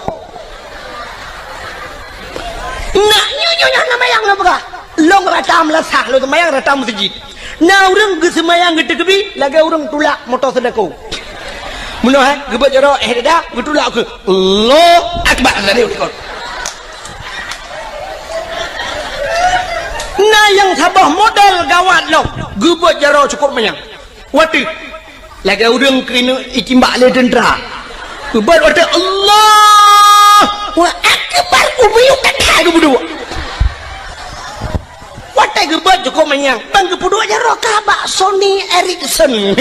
Nak nyoe, nyoe, nyoe, nama nyang na peugah. Lôn rata meulasah, lôn seumayang rata meuseujid. Na ureuëng geuseumayang geuteukeubi lagée ureuëng tulak moto seudako. Meunoe hai, geubeuet jaroe, eh, dada, geutulak keu Allahu Akbar. Tadi ulikot. Na nyang saboh model gawat lom, geubeuet jaroe cukôp manyang. Watée lagée ureuëng keuneuk itimbak lé teuntra. Ubat watée Allahu Akbar, ubiyuk kata geubuduk. Watée geubat cukôp manyang, ban geupeuduek jaroe ka bak Sony Ericsson.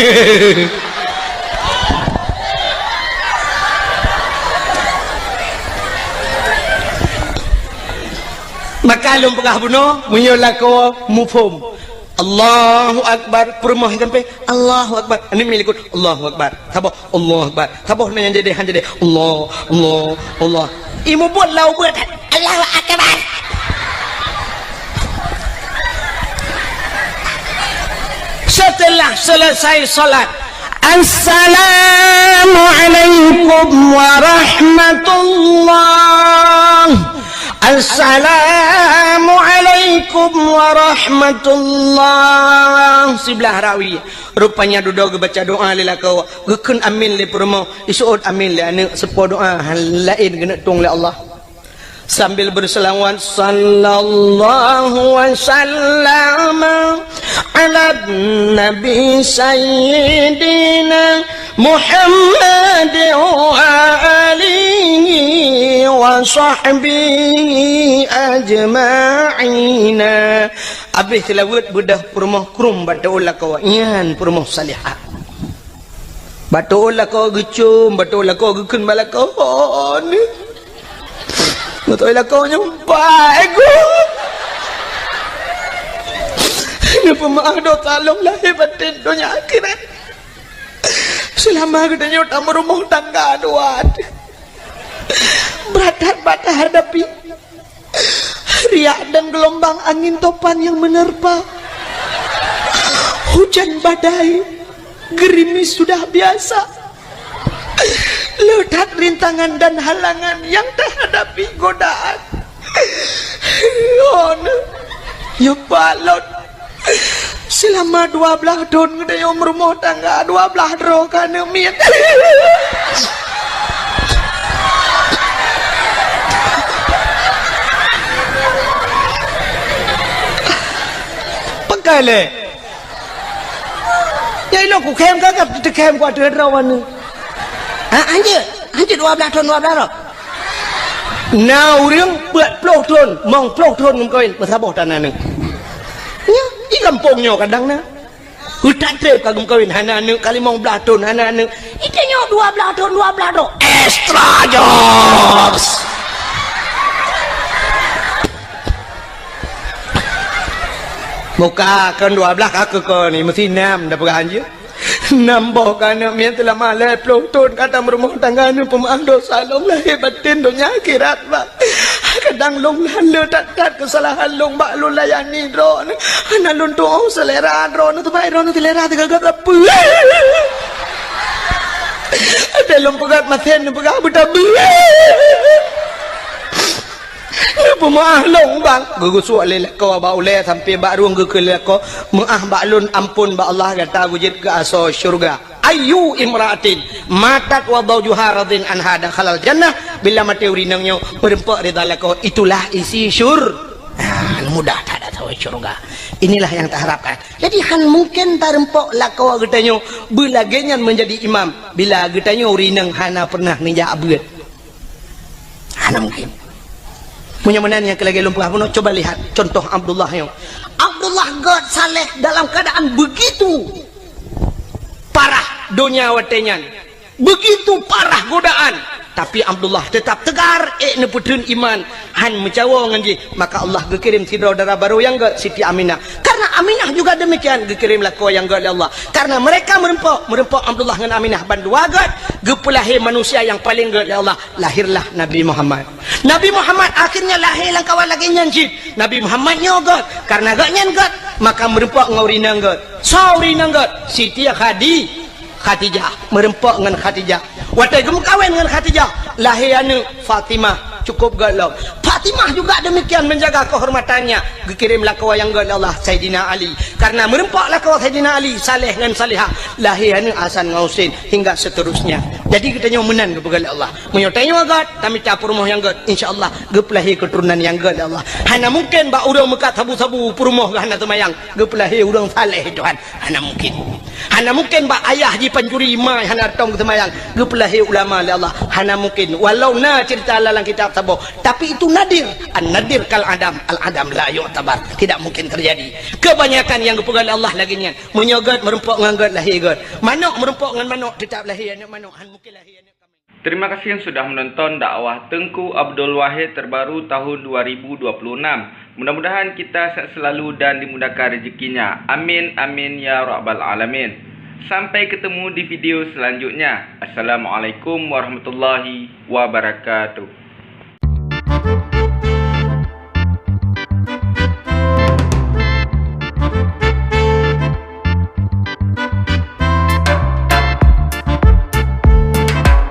Maka lôn peugah bunoe, meunyoe lakoe muphom. Allahu Akbar, peurumoh sampai. Allahu Akbar. Aneuk miet likot. Allahu Akbar. Saboh. Allahu Akbar. Saboh na nyang jadi, han jadi. Allah, Allah, Allah. Imeubeuet lau beuet. Allahu Akbar. Setelah selesai salat, "Assalamualaikum warahmatullah. Assalamualaikum warahmatullah." Siblah rawi. Rupanya dudoe geubaca doa lé lakoe, geukheun amin lé peurumoh, iseuôt amin lé aneuk, seupôt doa laén geuneuk tueng lé Allah. Sambil berselawat, "Sallallahu wa sallama ala nabi sayyidina Muhammad wa alihi wa sahbihi ajma'ina." Abéh seulaweuet beudôh peurumoh krueng bak taeu lakoe, nyan peurumoh salihah. Bak taeu lakoe geucom, bak taeu lakoe geukheun bak lakoe, "Oh, ni." Bak taeu lakoe nyoe, "Bah, eh, gu." Neupeumeu'ah dosa lôn lahé batén donya akhirat. Seulama geutanyoe tameurumoh tangga dua. Brat that bak tahadapi. Riak dan gelombang angin topan yang menerpa. Hujan badai, gerimis sudah biasa. Le that rintangan dan halangan yang tahadapi, godaan. Oh, ya, Pak Lôn. Seulama dua blaih thon geutanyoe meurumoh tangga, dua blaih droe ka aneuk miet. Peugah lé. Ya, inoe kukhém ka, ka teukhém ku ateueh droe aneuk. Ha, hanjeuet, hanjeuet dua blaih thon, dua blaih droe. Na ureuëng peuet ploh thon, mong ploh thon geumeukawen, meusaboh tan aneuk. Nyoe, di gampông nyoe kadang na. Utak treb ka geumeukawen, hana aneuk, ka limong blaih thon, hana aneuk. Di tanyoe dua blaih thon, dua blaih droe. Extra jokes. Muka kon dua blaih ka keu kon ni, meusti nam dah peugah anjeuet. Nam boh ka aneuk miet teulama lhèe ploh thon ka tameurumoh tangga, neupeumeu'ah dosa lôn lahé batén donya akhirat, bah. Kadang lôn hana le that-that keusalahan lôn bak lôn layani droeneuh. Hana lôn tuoh seulera droeneuh, teubai droeneuh seulera teugagat sapeue. Ada lôn peugah masen neupeugah beutabeue. Neupeumeu'ah lôn, bang. Geugusok lé lakoe bak ulèe sampoe bak rueng geukheun lé lakoe, "Meu'ah bak lôn, ampôn bak Allah, gata beujeuet keu asoe syeuruga." Ayyu imra'atin matat wa zawjuha radin anha dakhalal jannah. Bila maté ureueng inong nyoe meureumpok ridha lakoe, itulah isi syur-, ah, mudah that asoe syeuruga. Inilah yang taharapkan. Jadi, han mungken tareumpok lakoe geutanyoe beulagèe nyan meunjadi imam bila geutanyoe ureueng inong hana pernah neujak beuet. Hana mungkin. Meunyoe meunan nyang keu lagèe lôn peugah bunoe, coba lihat contoh Abdullah nyoe. Abdullah gèt saleh dalam keadaan begitu parah donya watèe nyan. Begitu parah godaan. Tapi Abdullah tetap tegar, ék neupeutheun iman, han meucawo ngon jih. Maka Allah geukirém sidroe dara barô nyang gèt, Siti Aminah. Karena Aminah juga demikian, geukirém lakoe nyang gèt lé Allah. Karena mereka meureumpok, meureumpok Abdullah ngon Aminah ban dua gèt, geupeulahé manusia nyang paleng gèt lé Allah. Lahirlah Nabi Muhammad. Nabi Muhammad akhirnya lahé lam kawan lagèe nyan cit. Nabi Muhammad nyoe gèt, karena gèt nyan gèt, maka meureumpok ngon ureueng inong gèt. Soe ureueng inong gèt? Siti Khadi-, Khadijah. Meureumpok ngon Khadijah. Watèe geumeukawen ngon Khadijah, lahé aneuk Fatimah, cukup gèt lom. Fatimah juga demikian menjaga kehormatannya. Geukirém lakoe nyang gét lé Allah, Saidina Ali. Karena meurumpok lakoe Saidina Ali, saleh ngon salehah, lahé aneuëk Hasan ngon Husein, hingga seterusnya. Jadi geutanyoe meunan geupeugah lé Allah. Meunyoe tanyoe gét, tamita peurumoh nyang gét, insya Allah geupeulahé keuturonan nyang gét lé Allah. Hana mungkin bak ureuëng meukat sabu-sabu peurumoh geuh hana seumayang, geupeulahé ureuëng saleh Tuhan. Hana mungkin. Hana mungkin bak ayah jipancuri ma hana tom geuseumayang, geupeulahé ulama lé Allah. Hana mungkin. Walau na cerita lam kitab saboh, tapi itu nadir. An-nadir kal adam, al adam la yu'tabar. Tidak mungkin terjadi. Kebanyakan nyang geupeugah lé Allah lagée nyan. Meunyoe gét meurumpok ngon gét lahé gét. Manok meurumpok ngon manok tetap lahé aneuëk manok. Han mungkin lahé aneuëk kambing. Terima kasih yang sudah menonton dakwah Tengku Abdul Wahid terbaru tahun dua ribu dua puluh enam. Mudah-mudahan kita sehat selalu dan dimudahkan rezekinya. Amin, amin, ya rabbal alamin. Sampai ketemu di video selanjutnya. Assalamualaikum warahmatullahi wabarakatuh.